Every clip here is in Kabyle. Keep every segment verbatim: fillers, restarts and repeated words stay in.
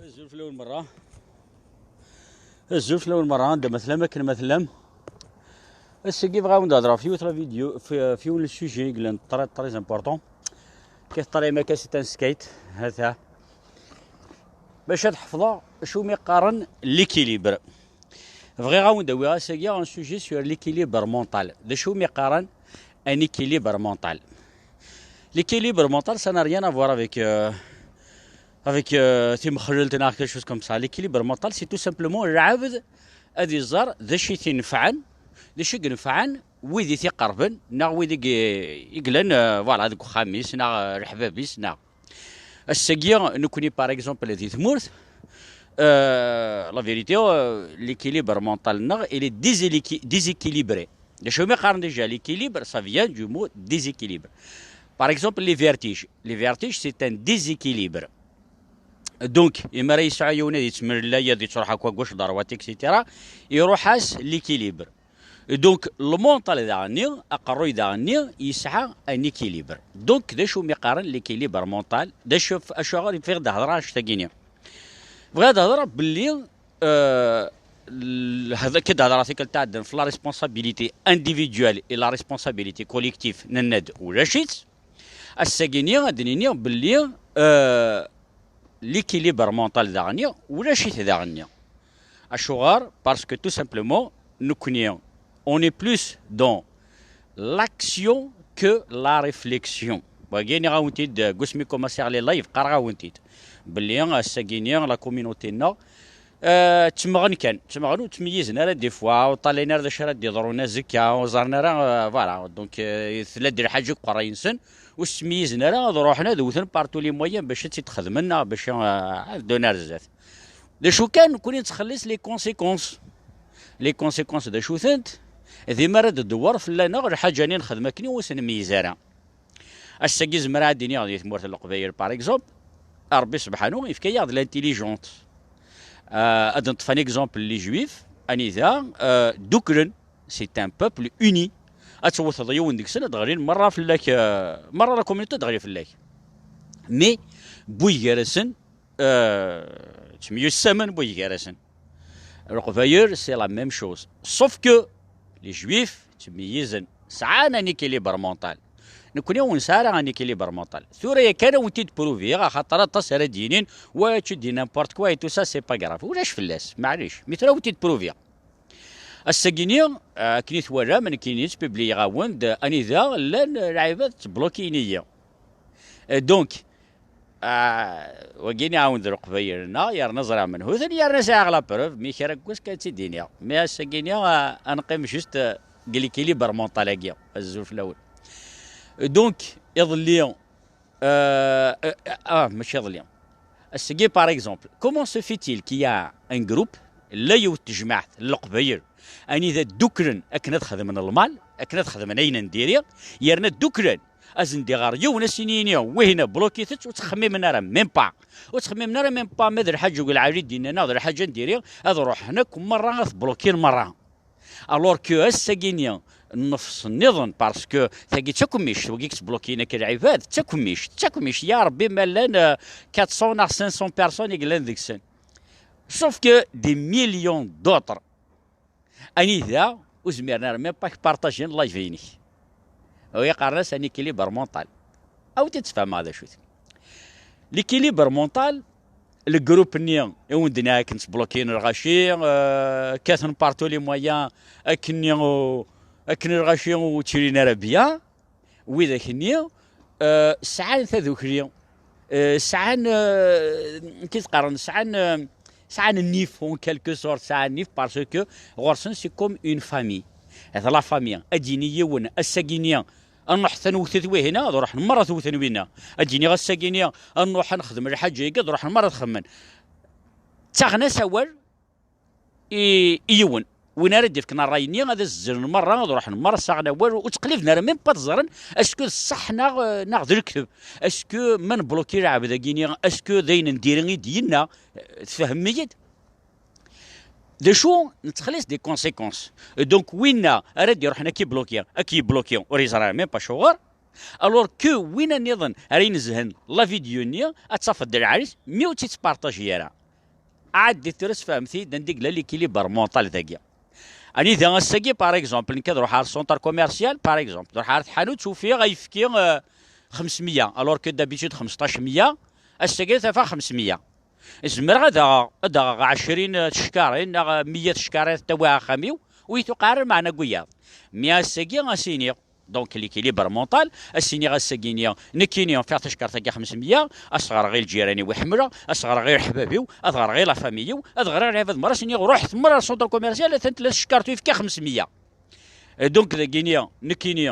Azul fell-awen merra. Azul fell-awen merra, anda ma tellam, akken ma tellam. Ass-agi bɣiɣ ad wen-d-hedreɣ f yiwet la vidéo, f, f yiwen le sujet i yellan très, très important. Kif ṭṭalay ma akka, c'est un skate, ha-t-a. Bac ad ḥefḍeɣ acu mi qqaren l'équilibre. Bɣiɣ ad wen-d-awiɣ ass-agi un sujet sur l'équilibre mental. D acu mi qqaren un équilibre mental? L'équilibre mental, ça n'a rien à voir avec, euh, avec, euh, timexlelt neɣ quelque chose comme ça. L'équilibre mental, c'est tout simplement lɛebd ad iẓer d acu i t-inefɛen, d acu i inefɛen wid i t-iqerben, neɣ wid i i yellan, euh, voilà, deg uxxam-is, neɣ, euh, leḥbab-is, neɣ. Ass-agi, nekkni, par exemple, di tmurt, euh, la vérité, euh, l'équilibre mental-nneɣ, il est déséqui-, déséquilibré. D acu mi qqaren déjà l'équilibre, ça vient du mot déséquilibre. Par exemple, les vertiges. Les vertiges, c'est un déséquilibre. Donc, imi ara yesɛu yiwen ad yettmellay, ad yettruḥ akk à gauche, droite, et cetera, iruḥ-as l'équilibre. Donc, le mental daɣenni, aqerruy daɣenni, yesɛa un équilibre. Donc, d acu mi qqaren l'équilibre mental? D acu, acuɣer i bɣiɣ ad d-hedreɣ annect-agi-ni? Bɣiɣ ad d-hedreɣ belli, euh, l-, hada-, akka d-hedreɣ tikkelt iɛeddan f la responsabilité individuelle et la responsabilité collective, nenna-d ulac-itt. Ass-agi-ni ad d-nini belli, euh, l'équilibre mental daɣenni, ulac-it daɣenni. Acuɣer? Parce que tout simplement, nekkni, on est plus dans l'action que la réflexion. Wagi, nniɣ-awen-t-id, deg wasmi commencé les live, qqareɣ-awen-t-id. Belli ass-agi-ni, la communauté-nneɣ, euh, ttemmɣen kan, ttemmɣen ur ttmeyyizen ara des fois, ur ṭṭalayen ara d acu ara d-iḍrun azekka, ur ẓerren ara, euh, voilà. Donc, euh, tella-d lḥaǧa deg uqerray-nsen, ur ttmeyyizen ara, ad ruḥen ad wten par tous les moyens bac ad tt-id-xedmen neɣ bac, euh, ad ddun ar zdat. D acu kan, nekkni nettxelliṣ les conséquences. Les conséquences d acu-tent? D imi ara d-tdewwer fell-aneɣ lḥaǧa-nni nexdem akken ur s-nmeyyez ara. Ass-agi zemreɣ ad d-iniɣ di tmurt n Leqbayel, par exemple, Ṛebbi sebḥanu yefka-yaɣ-d l'intelligence. Euh, ad neṭṭef un exemple, les juifs, anida, euh, dduklen, c'est un peuple uni. Ad tewteḍ yiwen deg-sen, ad d-ɣlin merra fell-ak, euh, merra la communauté ad d-ɣli fell-ak. Mais, wway gar-asen, euh, ttemyussamen wway gar-asen. Leqbayel, c'est la même chose. Sauf que les juifs ttmeyyizen, sɛan un équilibre mental. Nekkni ur nesɛi ara un équilibre mental. Tura yakan ad wen-t-id-pruviɣ, axaṭer aṭas ara d-yinin, wa tu dis n'importe quoi et tout ça, c'est pas grave. Ulac fell-as, maɛlic. Mi tura ad wen-t-id-pruviɣ. Ass-agi-ni, euh, akken i twalam, nekkini ttpubliyiɣ-awen-d anida llan lɛibad ttblokiyen-iyi. Euh, donc, Ah, wagi nniɣ-awen-d Leqbayel-nneɣ, yerna ẓriɣ menhu-ten, yerna sɛiɣ la preuve, mi kra n wass kan ad tt-id-iniɣ. Mais ass-agi nniɣ, ah, ad neqqim juste, ah, deg l'équilibre mental-agi, azul fell-awen. Donc, iḍelli, euh, euh, ah, mačči iḍelli. Ass-agi, par exemple, comment se fait-il qu'il y a un groupe, la yiwet tejmaɛt n Leqbayel, anida dduklen akken ad xedmen lmal, akken ad xedmen ayen n diri, yerna dduklen, ad sen-d-iɣer yiwen, ad sen-yini, wihin, blokit-tt, ur ttxemmimen ara, même pas. Ur ttxemmimen ara, même pas, ma d lḥaǧa deg lɛali d-inna neɣ d lḥaǧa n diri, ad ruḥen akk merra, ad t-blokin merra. Alors que ass-agi-ni, nnefs nniḍen, parce que tagi d takemmict, wagi yettblokin akka lɛibad, d takemmict, d takemmict, ya Rebbi, ma llan, euh, quatre cents neɣ cinq cents personnes i yellan deg-sen. Sauf que des millions d'autres, anida ur zmiren ara même pas partagen live-inek. Wi qqaren-as un équilibre mental. Ad wen-t-id-sfehmeɣ d acu-t. L'équilibre mental, le groupe-nni i wen-d-nniɣ akken ttblokin lɣaci, euh, kkaten par tous les moyens akken, akken lɣaci ur ttilin ara bien. Widak-nni, euh, sɛan tadukli, euh, sɛan, euh, amek i s-qqaren, sɛan, euh, sɛan nnif, en quelque sorte, sɛan nnif parce que ɣur-sen c'est comme une famille. D la famille. Ad d-yini yiwen, ass-agi-nni, ad nruḥ ad newwet wihina, ad ruḥen merra ad t-wten winna. Ad d-yini ass-agi-nni, ad nruḥ ad nexdem lḥaǧa-agi, ad ruḥen merra ad t-xedmen. Ttaɣen-as awal, i, i yiwen. Win ara d-ifken ṛṛay-nni, ad as-zzren merra, ad ruḥen merra, ssaɣen awal, ur ttqliben ara, même pas ad ẓren est-ce que d ṣṣeḥ neɣ, neɣ d lekdeb. Est-ce que ma nbloki lɛebd-agi-ni, est-ce que d ayen n diri i d-yenna? Tfehmem-iyi-d? D acu, nettxelliṣ des conséquences. Donc, winna ara d-iruḥen ad k-ibloki, ad k-yibloki, ur yeẓri ara même pas acuɣer. Alors que winna nniḍen ara inezhen la vidéo-nni, ad tafeḍ d lɛali-s, mi ur tt-ittpartaji ara. Ɛaddit tura, sfehmet-iyi-d anda i yella l'équilibre mental dagi. Anida ass-agi, par exemple, nekk ad ruḥeɣ ar centre commercial, par exemple, ad ruḥeɣ ar tḥanut, ufiɣ ayefki, euh, xemsmeyya, alors que d'habitude xemseṭṭac meyya, ass-agi ad t-afeɣ xemsmeyya. Zemreɣ ad aɣeɣ, ad aɣeɣ ɛecrin tcekkarin neɣ meyya tcekkarin, ad t-awiɣ axxam-iw, ur yi-tuqiɛ ara lmeɛna deg wiyaḍ. Mi ass-agi, ad s-iniɣ, donc, l'équilibre mental, ad s-iniɣ ass-agi-nni, nekkini, fiɣ tacekkart-agi xemsmeyya, ad s-ɣreɣ i lǧiran-iw i ḥemmleɣ, ad s-ɣreɣ i leḥbab-iw, ad ɣreɣ i la famille-iw, ad ɣreɣ i lɛibad merra, ad s-iniɣ, ruḥet merra ar centre commercial, atan tella tcekkart, ur yefka xemsmeyya. Et donc, dagini, nekkini,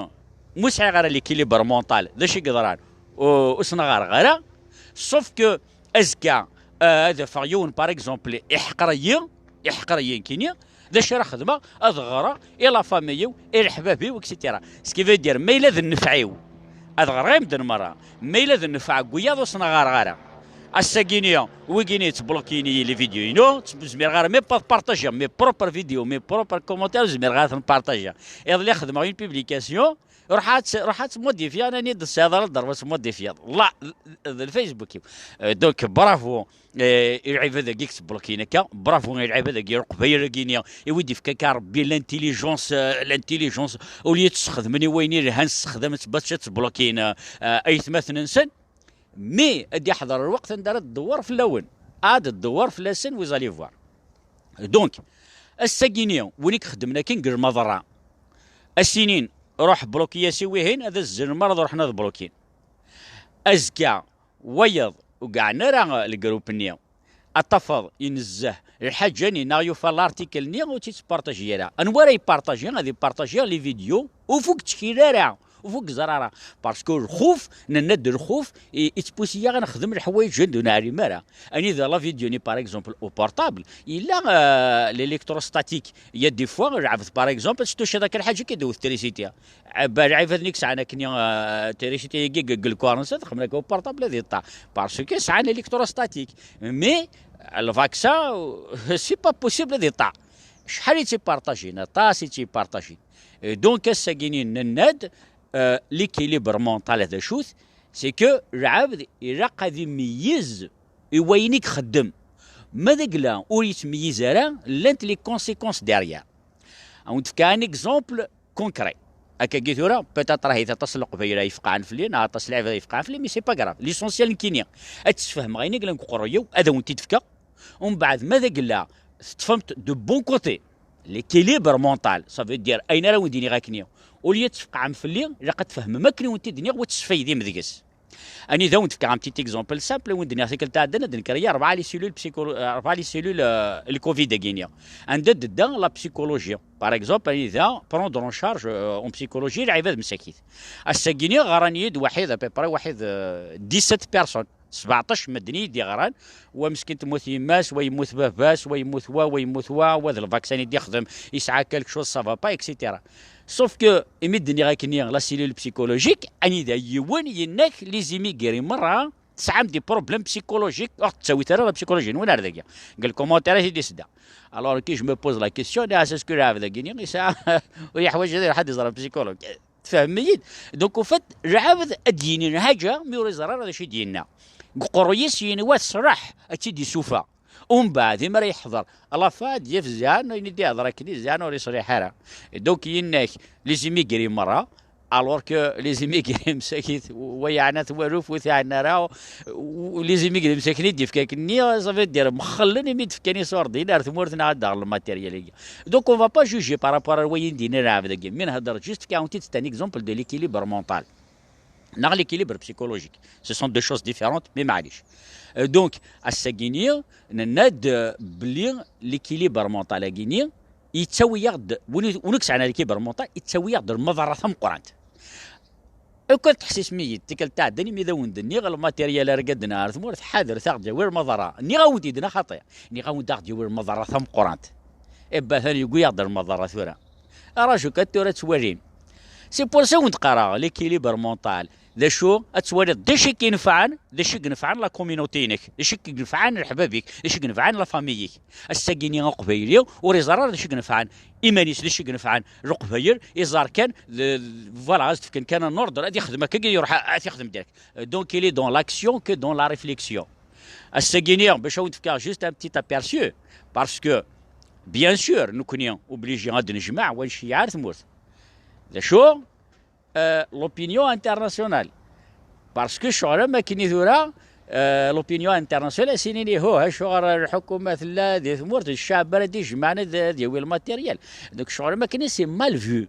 mu sɛiɣ ara l'équilibre mental, d acu i yeḍran? Ur, ur s-ɣreɣ ara, sauf que azekka, euh, ad afeɣ yiwen, par exemple, iḥqer-iyi, iḥqer-iyi nekkini, d acu ara xedmeɣ? Ad ɣreɣ i la famille-iw, i leḥbab-iw, et cetera. Ce qui veut dire, ma yella d nnfeɛ-iw, ad ɣreɣ i medden merra. Ma yella d nnfeɛ n wiyaḍ, ur sen-ɣareɣ ara. Ass-agi-ni, wigi-ni yettblokini-yi les vidéos-inu, tt-, ur zmireɣ ara même pas ad partagiɣ mes propres vidéos, mes propres commentaires, ur zmireɣ ara ad ten-partagiɣ. Iḍelli xedmeɣ une publication, ruḥ ad tt-, ruḥ ad tt-modifiɣ, nnan-iyi-d tesɛiḍ ara ddrew ad tt-modifiɣ. La, d Facebook-iw. Euh, donc, bravo. Eh, i lɛibad-agi i yettblokin akka, bravo i lɛibad-agi, leqbayel-agi-ni, i wi d-ifka akka Rebbi l'intelligence, euh, l'intelligence, au lieu d-sxedmen i wayen ilhan, sxedmen-tt bac ad ttblokin, euh, euh, aytmaten-nsen. Mi ad d-iḥḍer lweqt anda ara d-tdewwer fell-awen, ad d-tdewwer fell-asen, vous allez voir. Donc, ass-agi-ni, win i ixeddmen akken deg lmaḍerra, a s-inin, ruḥ bloki-as i wihin, ad azzlen merra ad ruḥen ad blokin. Azekka, wayeḍ ur yeɛni ara legrup-nni, ad tafeḍ inezzeh lḥaǧa-nni neɣ yufa l'article-nni ur tt-yettpartaji ara. Anwa ara yeppartaji? Ad yeppartaji les vidéos ur fuk ttkel ara, ur fuk ẓer ara. Parce que lxuf, nenna-d lxuf, i, yettpusi-yaɣ ad nexdem leḥwayeǧ anda ur neɛlim ara. Anida la vidéo-nni, par exemple, au portable, yella, euh, l'électrostatique. Il y a des fois, lɛebd, par exemple, ad s-tucciḍ akka lḥaǧa, ad k-id-tewwet trisiti. Ba lɛibad-nni i yesɛan akken, euh, trisiti-agi deg, deg lkuṛ-nsen, ad xedmen akka uportable ad yeṭṭeɛ. Parce que sɛan électrostatique. Mais, le vaccin, c'est pas possible ad yeṭṭeɛ. Acḥal i tt-ipartajin, aṭas i tt-ipartajin. Et donc, ass-agi-ni nenna-d, euh, l'équilibre mental d acu-t, c'est que lɛebd ilaq ad imeyyez i wayen i ixeddem. Ma d agla ur yettmeyyiz ara, llant les conséquences derrière. Ad wen-d-fkeɣ un exemple concret. Akkagi tura, peut-être ahit aṭas n Leqbayel ay ifeqɛen fell-i, neɣ aṭas n lɛibad ay ifeqɛen fell-i, mais c'est pas grave. L'essentiel nekkini, ad tt-sfehmeɣ ayen i yellan deg uqerruy-iw, ad awen-t-id-fkeɣ, umbeɛd ma d agla teṭṭfem-t de bon côté, l'équilibre mental, ça veut dire ayen ara wen-d-iniɣ akkenni, au lieu ad tfeqɛem fell-i, ilaq ad tfehmem akken i wen-t-id-nniɣ, u ad tesfaydim deg-s. Anida wen-d-fkeɣ un petit exemple simple, wen-d-nniɣ tikkelt iɛeddan ad d-nekreyi rebɛa les cellules psycholo-, euh, rebɛa les cellules, euh, le covid-agi-ni. Anda d-tedda la psychologie. Par exemple, anida prendre en charge, euh, en psychologie lɛibad msakit. Ass-agi-ni ɣran-iyi-d waḥid, à peu près waḥid, euh, dix-sept personnes. Sbeɛṭac medden i yi-d-yeɣran, wa meskin temmut yemma-s, wa yemmut baba-s, wa yemmut wa, wa yemmut wa, wa d lvaksin i d-ixdem, yesɛa quelque chose, ça va pas, et cetera. Sauf que, imi d-nniɣ akkenni, la cellule psychologique, anida yiwen yenna-k les immigrés merra tesɛam des problèmes psychologiques, ur ɣ-d-ttawit ara la psychologie-nwen ar dagi. Deg lkomantar i t-id-isda. Alors que je me pose la question, est-ce que lɛebd-agi-ni yesɛa, ur yeḥwaǧ ad iruḥ ad iẓer psychologue? Tfehmem-iyi-d? Donc, au fait, lɛebd ad d-yini lḥaǧa, mi ur iẓer ara d acu i d-yenna. Deg uqerruy-is yenwa teṣleḥ, ad tt-id-isufa. Umbeɛd, imi ara yeḥḍer, à la fin, ad d-yaf ziɛan, ayen i d-ihḍer akken i ziɛan ur yeṣliḥ ara. Et donc, yenna-k, les immigrés merra, alors que les immigrés msakit, wa yeɛna-t walef, ur t-yeɛni ara, u-, les immigrés msakin i d-yefka akkenni, ça veut dire, mxellen imi d-fkan isurdiyen ar tmurt neɣ ad d-aɣen le matériel-agi. Donc, on va pas juger par rapport à wayen d-yenna lɛebd-agi. Mi nhedder juste, fkiɣ-awent-id, c'est un exemple de l'équilibre mental. Neɣ l'équilibre psychologique. Ce sont deux choses différentes, mais maɛlic. Euh, donc, ass-agi-ni, nenna-d, euh, belli l'équilibre mental-agi-ni, yettawi-yaɣ-d, win, win i yesɛan l'équilibre mental, yettawi-yaɣ-d lmaḍerra tameqqrant. Akk ad teḥsisem-iyi-d, tikkelt iɛeddan imi d awen-d-nniɣ, lmatéryal ara gadden ar tmurt, ḥadret aɣ-d-yawi lmaḍerra. Nniɣ-awen-t-id neɣ xaṭi? Nniɣ-awen-d aɣ-d-yawi lmaḍerra tameqqrant. Ebba atan yewwi-yaɣ-d lmaḍerra tura. Araju kan tura ad twalim. C'est pour ça wen-d-qqareɣ, l'équilibre mental. D acu? Ad twaliḍ d acu i k-inefɛen, d acu i inefɛen la communauté-inek, d acu i inefɛen leḥbab-ik, d acu i inefɛen la famille-ik. Ass-agi-ni aqbayli ur iẓerr ara d acu i inefɛen iman-is, d acu i inefɛen leqbayel, iẓerr kan, d, d, voilà, ad s-d-fken kan un ordre, ad ixdem akka, ad iruḥ ad t-ixdem direct. Donc, il est dans l'action que dans la réflexion. Ass-agi-ni, bac ad wen-d-fkeɣ juste un petit aperçu, parce que, bien sûr, nekkni obligé ad d-nejmeɛ wa nceyyeɛ ar tmurt. D acu? Euh, l'opinion internationale. Parce que ccɣel am akken i tura, euh, l'opinion internationale, a s-inin ihuh, acuɣer lḥukuma tella di tmurt, ccɛeb ara d-ijemɛen ad, ad yawi lmatériel. Donc ccɣel am akken c'est mal vu.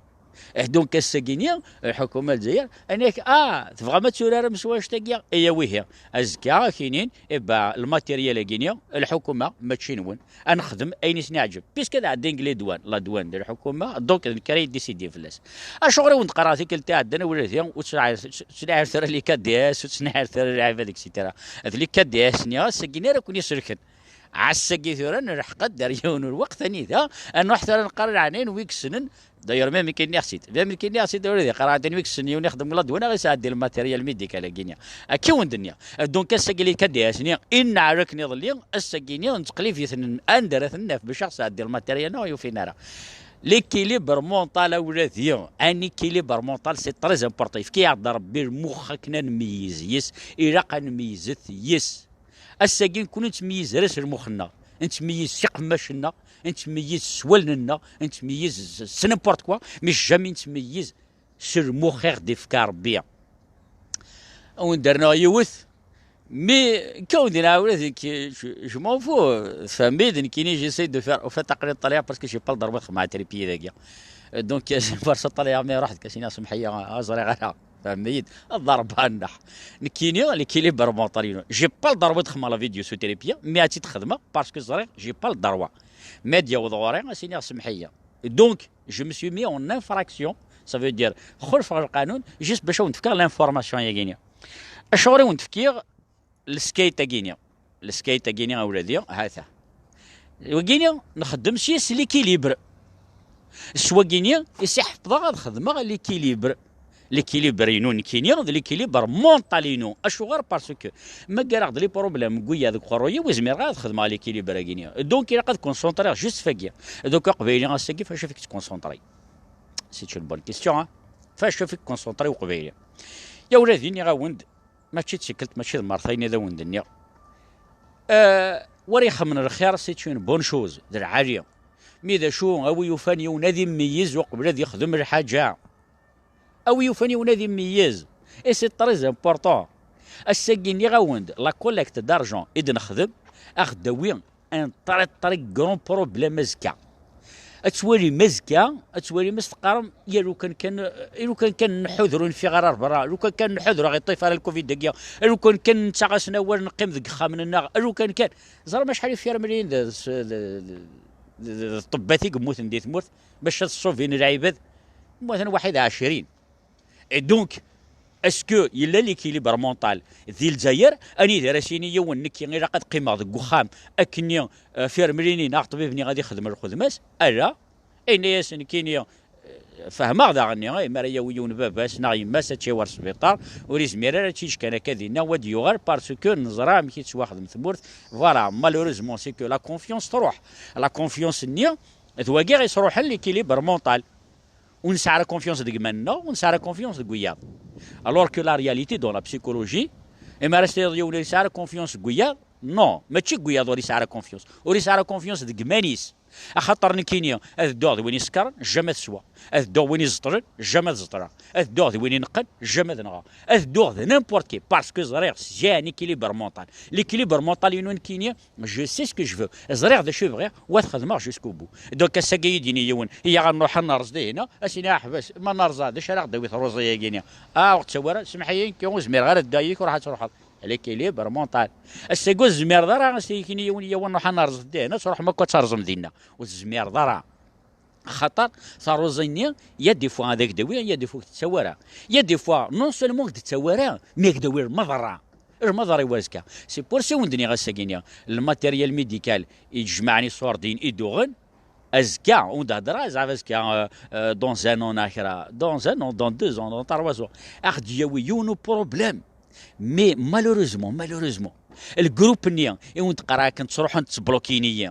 Eh, donc ass-agi-ni, lḥukuma n Lezzayer, ayen ak, ah, tebɣam ad turarem s wanect-agi? Aya wihi. Azekka, ad k-inin, eh ben, lmatériel-agi-ni, lḥukuma, mačči nwen. Ad nexdem ayen i sen-iɛǧeb. Puisque ad ɛeddin deg les douanes, la douane d lḥukuma, donc d nekk ara yeddisidin fell-as. Acuɣer i wen-d-qqareɣ tikkelt iɛeddan a wladi, ur ttnaɛir, ur ttnaɛiret ara les K D S, ur ttnaɛiret ara lɛibad, et cetera. D les K D S-nni, ass-agi-ni ara ken-iselken. Ass-agi tura nelḥeq-d ar yiwen n lweqt anida, ad nruḥ tura neqqar leɛnaya n wi yessnen, d'ailleurs, même nekkinni ɣsid, même nekkinni ɣsid ur d iqra, atan wi yessnen yiwen ixdem la douane, ɣis ɛeddi lmatériel médical-agi-ni. Akka i wen-d-nniɣ. Donc, ass-agi les K D S-nni, i nneɛra akken iḍelli, ass-agi-ni, nettqlib-iten anda ara ten-naf, bac ad ɣ-sɛeddi lmatériel-nneɣ, ur yufin ara. L'équilibre mental, a wladi, un équilibre mental, c'est très important. Yefka-yaɣ-d Rebbi lmux akken ad nmeyyez yes, ilaq ad nmeyyzet yes. Ass-agi, nekkni ur nettmeyyiz ara s lmux-nneɣ, nettmeyyiz s iqemmacen-nneɣ, nettmeyyiz s wallen-nneɣ, nettmeyyiz s, s n'importe quoi, mais jamais nettmeyyiz s lmux i ɣ-d-ifka Rebbi. Ad wen-d-rnuɣ yiwet, mais quand on dit, ah, ula d nekk, je, je m'en fous, tfehmem-d, nekkini j'essaie de faire, au fait, aql-i ṭṭalayeɣ parce que j'ai pas le droit ad xedmeɣ trépied-agi. Donc, c'est pour ça ṭṭalayeɣ, mais ruḥ-d, a s-iniɣ semḥ-iyi, ur ẓriɣ ara. Tfehmem-iyi-d? Ad ḍerbeɣ nneḥ. Nekkini, l'équilibre mental-inu. J'ai pas le droit ad xedmeɣ la vidéo sous trépied, mais ad tt-id-xedmeɣ parce que ẓriɣ, j'ai pas le droit. Ma d-yaweḍ ɣur-i, a s-iniɣ semḥ-iyi. Donc, je me suis mis en infraction, ça veut dire, xulfeɣ lqanun, juste bac ad wen-d-fkeɣ l'information-agi-ni. Acuɣer i wen-d-fkiɣ lskayt-agi-ni? Lskayt-agi-ni, a wladi, ha-t-a. Wagi-ni, nxeddem s yes l'équilibre. S wagi-ni, i s-iḥeffḍeɣ ad xedmeɣ l'équilibre. L'équilibre-inu nekkini d l'équilibre mental-inu. Acuɣer? Parce que ma ggaraɣ-d les problèmes n wiyaḍ deg uqerruy-iw, ur zmireɣ ara ad xedmeɣ l'équilibre-agi-ni. Donc, ilaq ad concentriɣ juste f wagi. Donc, aqbayli ass-agi, f acu i k-tconcentriḍ? C'est une bonne question, hein? F acu i k-concentriḍ uqbayli? Ya wladi, nniɣ-awen-d, mačči d tikkelt, mačči d mertayen i d awen-d-nniɣ. Euh, war ixemmen lxir, c'est une bonne chose, d lɛali. Mi d acu, a wi yufan yiwen ad imeyyez uqbel ad yexdem lḥaǧa. A wi yufan yiwen ad imeyyez. Et c'est très important. Ass-agi, nniɣ-awen-d, la collecte d'argent i d-nexdem, a ɣ-d-tawi un très, très grand problème azekka. Ad twalim azekka, ad twalim, ad s-teqqarem, ya lukan kan, ya lukan kan nḥuder ur nfiɣ ara ar berra, lukan kan nḥuder ur ɣ-iṭṭif ara lcovid-agi, lukan kan nettaɣ-asen awal, neqqim deg yexxamen-nneɣ, lukan kan. Ẓrem acḥal ifirmliyen d, d, d, d, d ṭṭebbat i yemmuten di tmurt bac ad ṣṣubin lɛibad. Mmuten waḥid ɛecrin. Et donc, est-ce que yella l'équilibre mental di Lezzayer, anida ara s-yini yiwen, nekki ilaq ad qqimeɣ deg uxxam akkenni, euh, firmlini neɣ ṭṭbib-nni ad ixdem lxedma-s? Ala. Yenna-yas nekkini, euh, fehmeɣ daɣen-nni, eh, mi ara yawi yiwen baba-s neɣ yemma-s ad tt-yawi ɣer sbiṭar, ur izmir ara ad tt-yeǧǧ kan akka dinna, wa d-yuɣal, parce que neẓra amek i tettwaxdem tmurt. Voilà, malheureusement, c'est que la confiance truḥ. La confiance-nni, d wagi i yesruḥen l'équilibre mental. Ur nesɛi ara confiance deg iman-nneɣ, ur nesɛi ara confiance deg wiyaḍ. Alors que la réalité dans la psychologie, imi ara s-tiniḍ yiwen ur yesɛi ara confiance deg wiyaḍ, non, mačči deg wiyaḍ ur yesɛi ara confiance. Ur yesɛi ara confiance deg iman-is. Axaṭer nekkini, ad dduɣ d win isekren, jamais ad sweɣ. Ad dduɣ d win izeṭlen, jamais ad zeṭleɣ. Ad dduɣ d win ineqqen, jamais ad nɣeɣ. Ad dduɣ d n'importe qui, parce que ẓriɣ j'ai un équilibre mental. L'équilibre mental-inu nekkini, je sais ce que je veux. Ẓriɣ d acu i bɣiɣ, wa t-xedmeɣ jusqu'au bout. Donc, ass-agi i d-yini yiwen, iyya ad nruḥ ad nerẓ dihin, a s-iniɣ ḥbes, ma nerẓa, d acu ara ɣ-d-tawi truẓi-agi-ni? Ah, ur ɣ-ttawi ara, semmeḥ-iyi, nekki ur zmireɣ ara ad dduɣ yid-k, ruḥ ad truḥeḍ. L'équilibre mental. Ass-agi ur tezmireḍ ara, ass-agi i d-yini yiwen, iyya ad nruḥ ad nerẓ dihin, ad truḥem akk ad terẓem dinna. Ur tezmireḍ ara. Axaṭer taruẓi-nni, il y a des fois ad ak-d-tawi, il y a des fois ur k-d-tettawi ara. Il y a des fois, non seulement ur k-d-tettawi ara, mais ad ak-d-tawi lmaḍerra. Lmaḍerra i wazekka. C'est pour ça i wen-d-nniɣ ass-agi-nni, le matériel médical i d-jemɛen iṣurdiyen i d-uɣen, azekka, ur d-heddreɣ ara zeɛma azekka, euh, euh, dans un an neɣ kra, dans un an, dans deux ans, dans trois ans, a ɣ-d-yawi yiwen uproblème. Mais malheureusement, malheureusement, lgrup-nni i wen-d-qqareɣ akken ttruḥen ttblokin-iyi.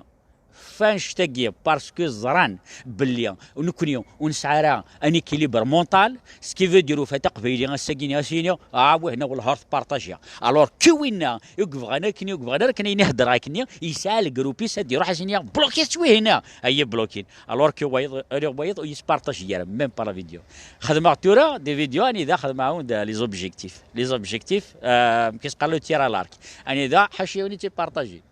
Ɣef annect-agi, parce que ẓran belli nekkni ur nesɛi ara un équilibre mental, ce qui veut dire, ufat aqbayli ass-agi-nni as-yini, ah, wihna wellah ur t-partagiɣ. Alors que winna i yebɣan akken, i yebɣan ara akken ayen i heddreɣ akken-nni, yesɛa le groupe-is ad iruḥ as-yini bloqué-t wihna, ay bloqué. Alors que wayeḍ, riɣ wayeḍ ur yespartaji ara même pas la vidéo. Xedmeɣ tura des vidéos anida xedmeɣ-awen-d les objectifs. Les objectifs, euh, qu'est-ce que le tir à l'arc. Anida ḥaca yiwen i tt-ipartaji.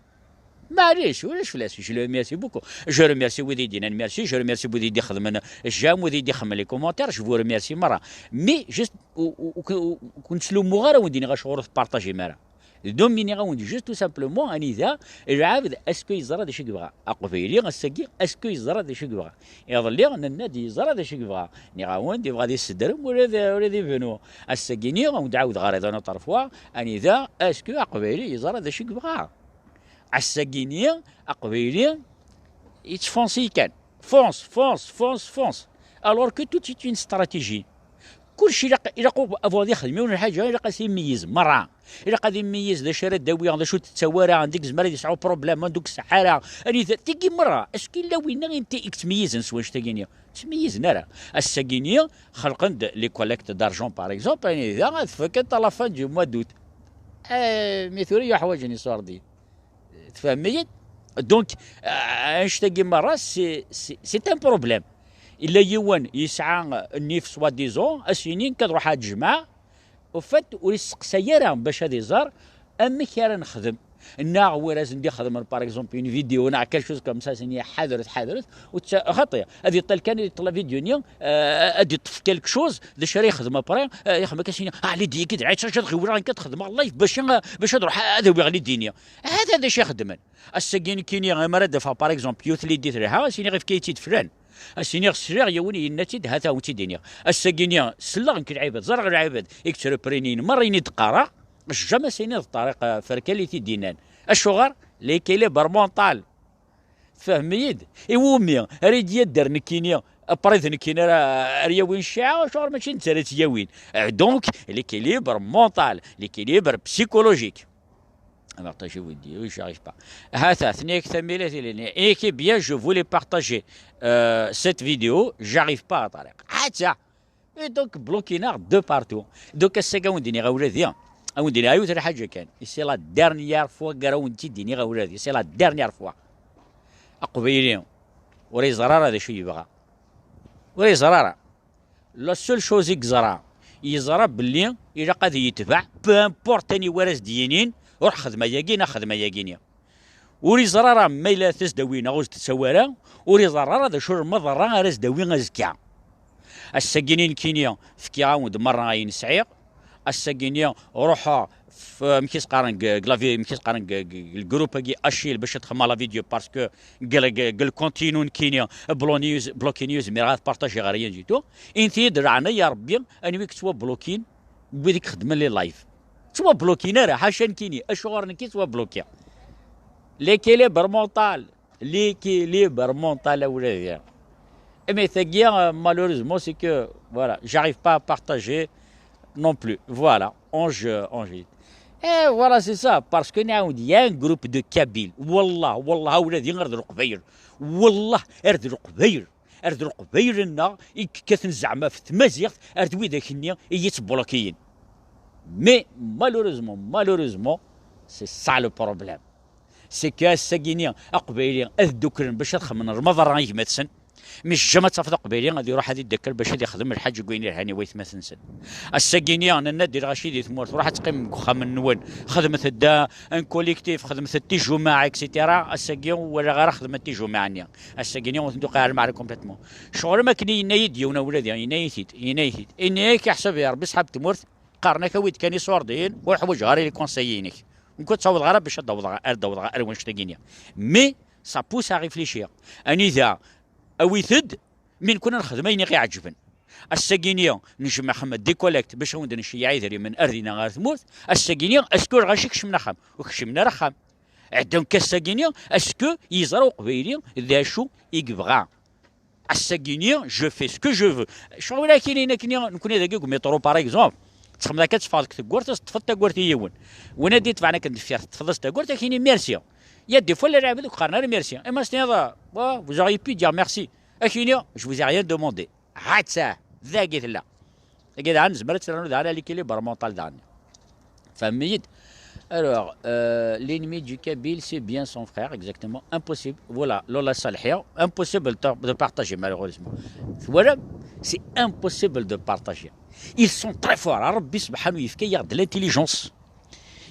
Maɛlic, ulac fell-as. Je le remercie beaucoup. Je remercie wid i d-yennan merci, je remercie wid i d-ixedmen j'aime, wid i d-ixedmen les commentaires, je vous remercie merra. Mais juste, ur, ur, ur, ur, ur ken-ttlumuɣ ara, wen-d-iniɣ acuɣer ur tepartajim ara. Donc mi nniɣ-awen-d juste tout simplement, anida lɛebd est-ce que yeẓra d acu i yebɣa. Aqbayli ass-agi est-ce que yeẓra d acu i yebɣa. Iḍelli nenna-d yeẓra d acu i yebɣa. Nniɣ-awen-d yebɣa ad isedrem ula d, ula d ibnu. Ass-agi-nni ad wen-d-ɛawdeɣ ɣer une autre fois, anida est-ce que aqbayli yeẓra d acu i yebɣa. Ass-agi-nni, aqbayli yettfonsi kan. Fonce, fonce, fonce, fonce. Alors que tout est une stratégie. Kullec ilaq, ilaq ad yexdem yiwen lḥaǧa, ilaq ad t-imeyyez merra. Ilaq ad imeyyez d acu ara d-awi, d acu ur tettawi ara, anda i yezmer ad yesɛu problème, anda ur yesɛi ara. Anida, tigi merra, est-ce que yella winna i t-, i yettmeyyizen s wanect-agi-nni? Ur ttmeyyizen ara. Ass-agi-nni, xelqen-d les collectes d'argent, par exemple, anida ad fakkent à la fin du mois d'août. Eh, mi tura yuḥwaǧen iṣurdiyen. Tfehmem-iyi-d? Donc, euh, annect-agi merra, c'est, c'est, c'est un problème. Illa yiwen yesɛa nnif soi-disant, as-yini nekk ad ruḥeɣ ad jemɛeɣ, au fait, ur yesteqsay ara bac ad iẓer amek ara nexdem. Neɣ wid ara sen-d-ixedmen, par exemple, une vidéo, neɣ quelque chose comme ça, as-yini ḥadret, ḥadret, ur tt-, xaṭi, ad yeṭṭal kan, ad yeṭṭal la vidéo-nni, euh, ad yeṭṭef quelque chose, d acu ara yexdem après, euh, yexdem akka, as-yini, ah, Lydie-agi d lɛic, ad ɣiwleɣ nekk ad xedmeɣ live bac, bac ad ruḥeɣ ad awiɣ Lydie-nni. Hada d acu ixeddmen. Ass-agi nekkini, mi ara d-afeɣ, par exemple, yiwet Lydie telha, as-iniɣ efk-iyi-tt-id flan. As-iniɣ sliɣ yiwen yenna-tt-id, hata wen-tt-id-iniɣ. Ass-agi-nni, selleɣ nekk lɛibad, ẓerreɣ lɛibad i yettreprinin merra ayen i d-qqareɣ, jjama s ayen i d Ṭariq, euh, Ferkal i t-id-innan. Acuɣer? L'équilibre mental. Tfehmem-iyi-d? Iwumi ara yi-d-yadder nekkini, après d nekkini ara, ara yawin cciɛa, acuɣer mačči netta ara tt-yawin? Euh, donc, l'équilibre mental, l'équilibre psychologique. Alors, t'as, je vous dis, oui, j'arrive pas. Hata, tenna-yak tamilat ilelli. Et que bien, je voulais partager, euh, cette vidéo, j'arrive pas, a Ṭariq. Hata! Et donc, bloqué-naɣ de partout. Donc, ass-agi, a wen-d-iniɣ, a wladi, a wen-d-iniɣ, yiwet lḥaǧa kan. Et c'est la dernière fois, gar a wen-tt-id-iniɣ, a wladi. C'est la dernière fois. Aqbayli, ur yeẓri ara d acu yebɣa. Ur yeẓri ara. La seule chose i yeẓra, yeẓra belli ilaq ad yetbeɛ, peu importe aniwa ara s-d-yinin, ruḥ xdem ayagi neɣ xdem ayagi-nni. Ur yeẓri ara ma yella tasdawi neɣ ur s-d-tettawi ara, ur yeẓri ara d acu lmaḍerra ara s-d-tawi azekka. Ass-agi-nni nekkini fkiɣ-awen-d merra ayen sɛiɣ. Ass-agi-nni ruḥeɣ f-, amek i s-qqaren, g-, g-, la vi-, amek i s-qqaren, g-, g-, g-, le groupe-agi Achille bac ad xedmeɣ la vidéo parce que g-, g-, g-, le continu nekkini bloqué-ni ur z-, bloqué-ni ur zmireɣ ad partagiɣ rien du tout. Init-iyi-d leɛnaya Rebbi, anwi i yettwablokin? Wid i ixeddmen les lives. Ttwablokin ara, ḥaca nekkini, acuɣer nekk i ttwablokiɣ? L'équilibre mental. L'équilibre mental, a wladi. Mais tagi, euh, malheureusement, c'est que, voilà, j'arrive pas à partager non plus. Voilà, on joue, on joue. Et voilà, c'est ça, parce que nɛawed, il y a un groupe de Kabyles. Wallah, wallah, a wladi, ar d Leqbayel. Wallah, ar d Leqbayel. Ar d Leqbayel-nneɣ i yekkaten zeɛma ɣef tmaziɣt, ar d widak-nni i yi-ttblokiyen. Mais malheureusement, malheureusement, c'est ça le problème. C'est que ass-agi-nni, Aqbayli ad dduklen bac ad xedmen lmaḍerra i gma-tsen. Mi tejjam ad tafeḍ Aqbayli ad iruḥ ad iddakel bac ad ixdem lḥaǧ deg wayen yelhan i waytmaten-nsen. Ass-agi-nni, nenna-d i lɣaci di tmurt, ruḥ ad teqqimem deg uxxam-nwen, xedmet-d un collectif, xedmet-d tijumaɛ, et cetera. Ass-agi ur walaɣ ara xedmen tijumaɛ-nni. Ass-agi-nni ur ten-tuqiɛ ara lmeɛna complètement. Ccɣel am akken i yenna-yi-d yiwen a wladi, yenna-yi-t-id, yenna-yi-t-id. Ini-ak iḥseb i Rebbi ṣṣḥab n tmurt, qqaren-ak awi-d kan iṣurdiyen, ur ḥwaǧeɣ ara les conseils-inek. Nekk ur ttawḍeɣ ara bac ad d-awḍeɣ, ad d-awḍeɣ ar wanect-agi-nni. Mais ça pousse à réfléchir. Anida, awit-d, mi nekni ad nexdem ayen i ɣ-iɛeǧben. Ass-agi-nni nejmeɛ, xedmen des collectes bac ad wen-d-nceyyeɛ idrimen ar dinna ar tmurt. Ass-agi-nni, est-ce que lɣaci kecmen axxam? Ur kecmen ara axxam. Donc ass-agi-nni, est-ce que yeẓra Uqbayli d acu i yebɣa? Ass-agi-nni, je fais ce que je veux. Ccɣel akin-in akken, nekkni dagi deg umiṭru, par exemple, txedmeḍ akka, teffɣeḍ deg tewwurt, teṭṭfeḍ tawwurt i yiwen. Win ad d-itebɛen akken deffir, teṭṭfeḍ-as tawwurt, ad k-yini merci. Il y a des fois, les gens qui disent, merci. Et moi, c'est, vous auriez pu dire merci. Akini, je vous ai rien demandé. Hatta, dagi tella. Dagi daɣen, nezmer ad ternu daɣen à l'équilibre mental daɣen. Fehmem-iyi-d. Alors, euh, l'ennemi du Kabyle, c'est bien son frère, exactement. Impossible. Voilà, Lola Salhi. Impossible de, de partager, malheureusement. Voilà, c'est impossible de partager. Ils sont très forts. Rabbi subhanahu yefka-yaɣ-d l'intelligence.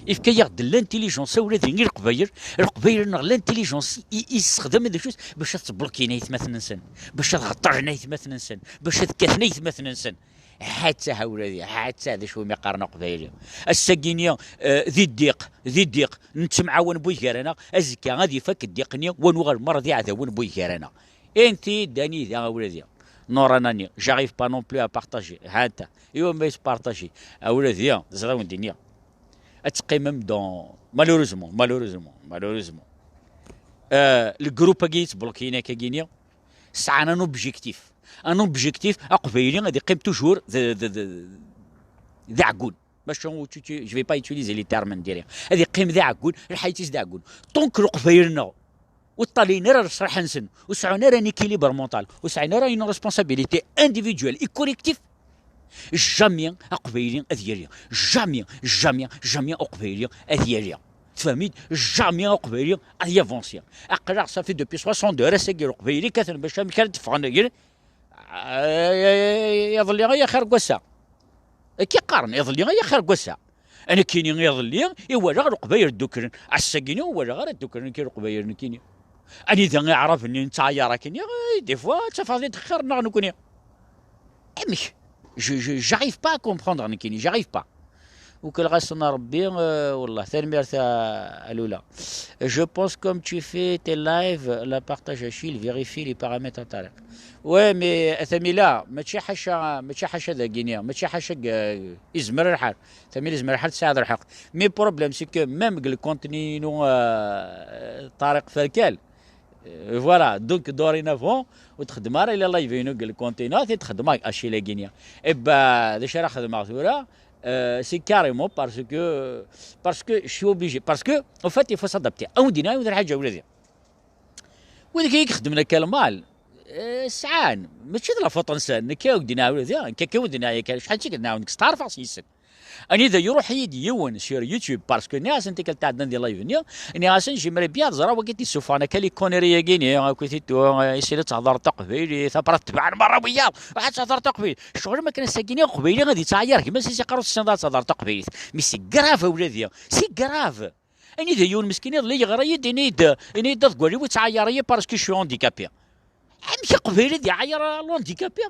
Yefka-yaɣ-d l'intelligence, a wladi, i Leqbayel. Leqbayel-nneɣ, l'intelligence i, i ssexdamen d acu-t? Bac ad ttblokin aytmaten-nsen, bac ad ɣeṭṭren aytmaten-nsen, bac ad kkaten aytmaten-nsen. Hatta, a wladi, hatta d acu umi qqaren Aqbayli. Ass-agi-ni, eh, di ddiq, di ddiq, nettemɛawan buygaraneɣ, azekka ad ifak ddiq-nni, wa nuɣal merra d iɛdawen buygaraneɣ. Inti-d anida, a wladi. Noranani, j'arrive pas non plus à partager. Hatta, iwa ma yespartaji. A wladi, ẓriɣ wen-d-iniɣ. Ad teqqimem dans, malheureusement, malheureusement, malheureusement. Euh, le groupe-agi yettblokin akkagi-ni, sɛan un objectif. Un objectif, Aqbayli ad iqqim toujours d, d, d, d aɛeggun. Maca, ur tu-, tu-, je vais pas utiliser les termes n diri. Ad iqqim d aɛeggun, lḥayet-is d aɛeggun. Tant que Leqbayel-nneɣ ur ṭṭalayen ara leṣlaḥ-nsen, ur sɛun ara un équilibre mental, ur sɛin ara une responsabilité individuelle et collective, jamais Aqbayli ad yali. Jamais, jamais, jamais Aqbayli ad yali. Tfehmem-iyi-d? Jamais Aqbayli ad yavansi. Aql-aɣ, ça fait depuis soixante-deux ar ass-agi Leqbayli kkaten bac amek ara d-ffɣen. Iḍelli ay axir n wass-a. Akka qqaren, iḍelli ay axir n wass-a. Nekkini iḍelli i walaɣ Leqbayel dduklen. Ass-agi-ni ur walaɣ ara dduklen nekki Leqbayel nekkini. Anida Iɛraben-nni nettɛayar akken, eh, des fois ttafeɣ-t-id xir neɣ nekkni. Amek? Je, je, j'arrive pas à comprendre nekkini, j'arrive pas. Ukleɣ-asen a Rebbi, euh, wallah, tanemmirt a, a Lula. Je pense comme tu fais tes lives, la partage Achille, vérifie les paramètres à Tariq. Ouais, mais a Tamila, mačči ḥaca, mačči ḥaca dagini, mačči ḥaca g-, izmer lḥal. Tamila izmer lḥal tesɛiḍ lḥeqq. Mais problème, c'est que même le contenu, euh, Tariq Ferkal, euh, voilà, donc dorénavant, ur txeddem ara ila live-inu deg lkontina, ti txeddem Achille-agi-ni. Eh ben, d acu ara xedmeɣ tura? Euh, c'est carrément parce que, parce que je suis obligé. Parce que, en fait, il faut s'adapter. Awen d-iniɣ yiwet lḥaǧa, a wladi. Wid i ixeddmen akka lmal, euh, sɛan, mačči d la faute-nsen. Nekk awen d-iniɣ, a wladi, nekk akka awen d-iniɣ yakan, acḥal d tikkelt nɛawen, nekk steɛṛfeɣ s yis-sen. Anida iruḥ-iyi-d yiwen sur YouTube, parce que nniɣ-asen tikkelt tɛeddan di live-nni, nniɣ-asen, j'aimerais bien ad ẓreɣ wagi d-isuffɣen akka les conneries-agi-ni, akkit i tu-, isili ad thedreḍ taqbaylit, après tebɛen merra wiyaḍ, ruḥ ad thedreḍ taqbaylit. Ccɣel ma kan ass-agi-ni, aqbayli ad yettɛayar gma-s, i s-iqqar ur tessineḍ ad thedreḍ taqbaylit. Mais c'est grave, a wladi, c'est grave. Anida yiwen meskin iḍelli yeɣra-yi-d, ini-d, ini-d aḍeggal-iw yettɛayar-iyi parce que je suis handicapé. Amek aqbayli ad iɛayar l'handicapé?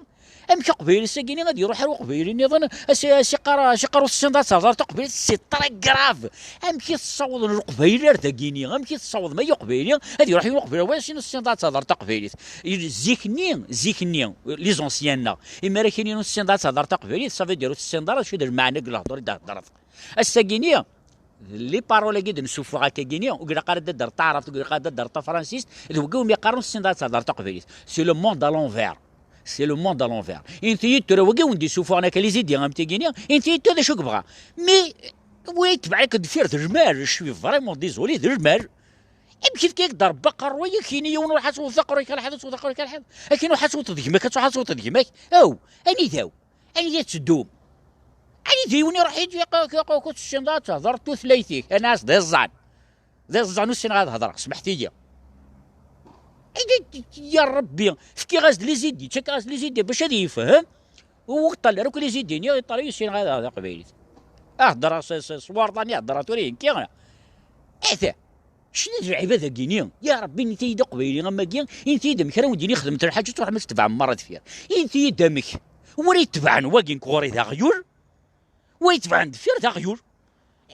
Amek aqbayli ass-agi-ni ad iruḥ ar uqbayli nniḍen, as-, as-iqqar, as-iqqar ur tessineḍ ad thedreḍ taqbaylit? C'est très grave. Amek i tessawḍen leqbayli ar dagini? Amek i tessawḍem ay uqbayli ad iruḥ yiwen uqbayli, wa yessin ur tessineḍ ad thedreḍ taqbaylit? Il-, zik-nni, zik-nni, les anciens-nneɣ, imi ara k-inin ur tessineḍ ad thedreḍ taqbaylit, ça veut dire ur tessineḍ ara acu d lmeɛna deg lehdur i d-theddreḍ. Ass-agi-ni, les paroles-agi d-nessuffeɣ akka-gini, ur ilaq ara ad d-taddreḍ taɛrabt, ur ilaq ara ad d-taddreḍ tafransist, d wagi umi qqaren ur tessineḍ ad thedreḍ taqbaylit. C'est le monde à l'envers. C'est le monde à l'envers. Inti-yi-d tura wagi wen-d-isuffɣen akka les idées am tigi-ni, inti-yi-d tura d acu i yebɣa. Mais, wa yetbeɛ-ik deffir d lmal, je suis vraiment désolé, d lmal. Amek i fkiɣ-ak-d Rebbi aqerru-ik, ad k-yini yiwen ruḥ ad twet aqerru-ik alḥaḍ, ad twet aqerru-ik alḥaḍ. Akken ruḥ ad twet d gma-k, ad truḥ ad twet d gma-k. Aw, anida-w? Anida tetteddu? Anida yiwen iruḥ-iyi-d yaqaq, yaqaq, ur tessineḍ ad tehder tutlayt-ik. Ana-as d iẓẓan. D iẓẓan ur ssineɣ ad hedreɣ, smeḥt-iyi. Ay, ay, ya Rebbi, fkiɣ-as-d les idées, ttakeɣ-as les idées bac ad yefhem. Ur iṭṭal ara akk les idées-nni, iṭṭal ur ssineɣ ad hedreɣ taqbaylit. Ad hedreɣ s, s, s warḍan i hedreɣ tura yenki. Ata, cni d lɛibad-agi-ni. Ya Rebbi, init-iyi-d aqbayli am wagi, init-iyi-d amek ara wen-d-ini xedmet lḥaǧa, truḥem ad tebɛem merra deffir. Init-iyi-d amek. Wa ara yetebɛen wagi nekk ɣur-i d aɣyul. Wa yetebɛen deffir d aɣyul.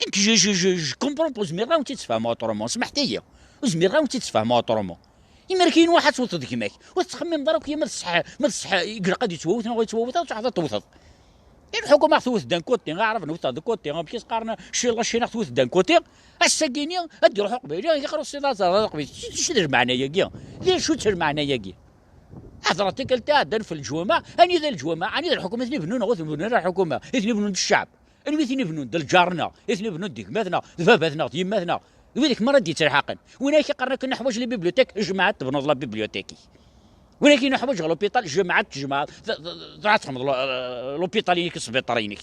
Nekk, je, je, je, je comprends pas, ur zmireɣ ara ad wen-tt-id-sfehmeɣ autrement. Smeḥt-iyi. Ur zmireɣ ara ad wen-tt-id-sfehmeɣ autrement. Imir kan ruḥ ad tewteḍ gma-k. Ur tettxemmimeḍ ara akk ma d ṣṣeḥ, ma d ṣṣeḥ i ilaq ad yettwawet neɣ ur yettwawet ara, ad truḥeḍ ad tewteḍ. I lḥukuma ad tewwet d'un côté, Aɛraben wten d'un côté, amek i s-qqaren, cci la Chine tewwet d'un côté, ass-agi-ni ad d-iruḥ uqbayli, ad iqqar ur tessineḍ ad tehder taqbaylit. D acu d lmeɛna-yagi? D acu-tt lmeɛna-yagi? Hedreɣ tikkelt iɛeddan f leǧwameɛ, anida leǧwameɛ? Anida lḥukuma i ten-ibennun neɣ ur ten-ibennun ara lḥukuma? I ten-ibennun d ccɛeb? Anwi i ten-ibennun? D lǧar-nneɣ, i ten-ibennun d gma-tneɣ, d baba-tneɣ, d yemma-tneɣ. D widak merra d-yettelḥaqen. Win ak iqqaren akken neḥwaǧ les bibliothèques, jmeɛ-d tebnuḍ la bibliothèque-ik. Win ak ineḥwaǧ ɣer l'hôpital, jmeɛ-d tjemɛeḍ, truḥ ad txedmeḍ l'hôpital-inek, sbiṭar-inek.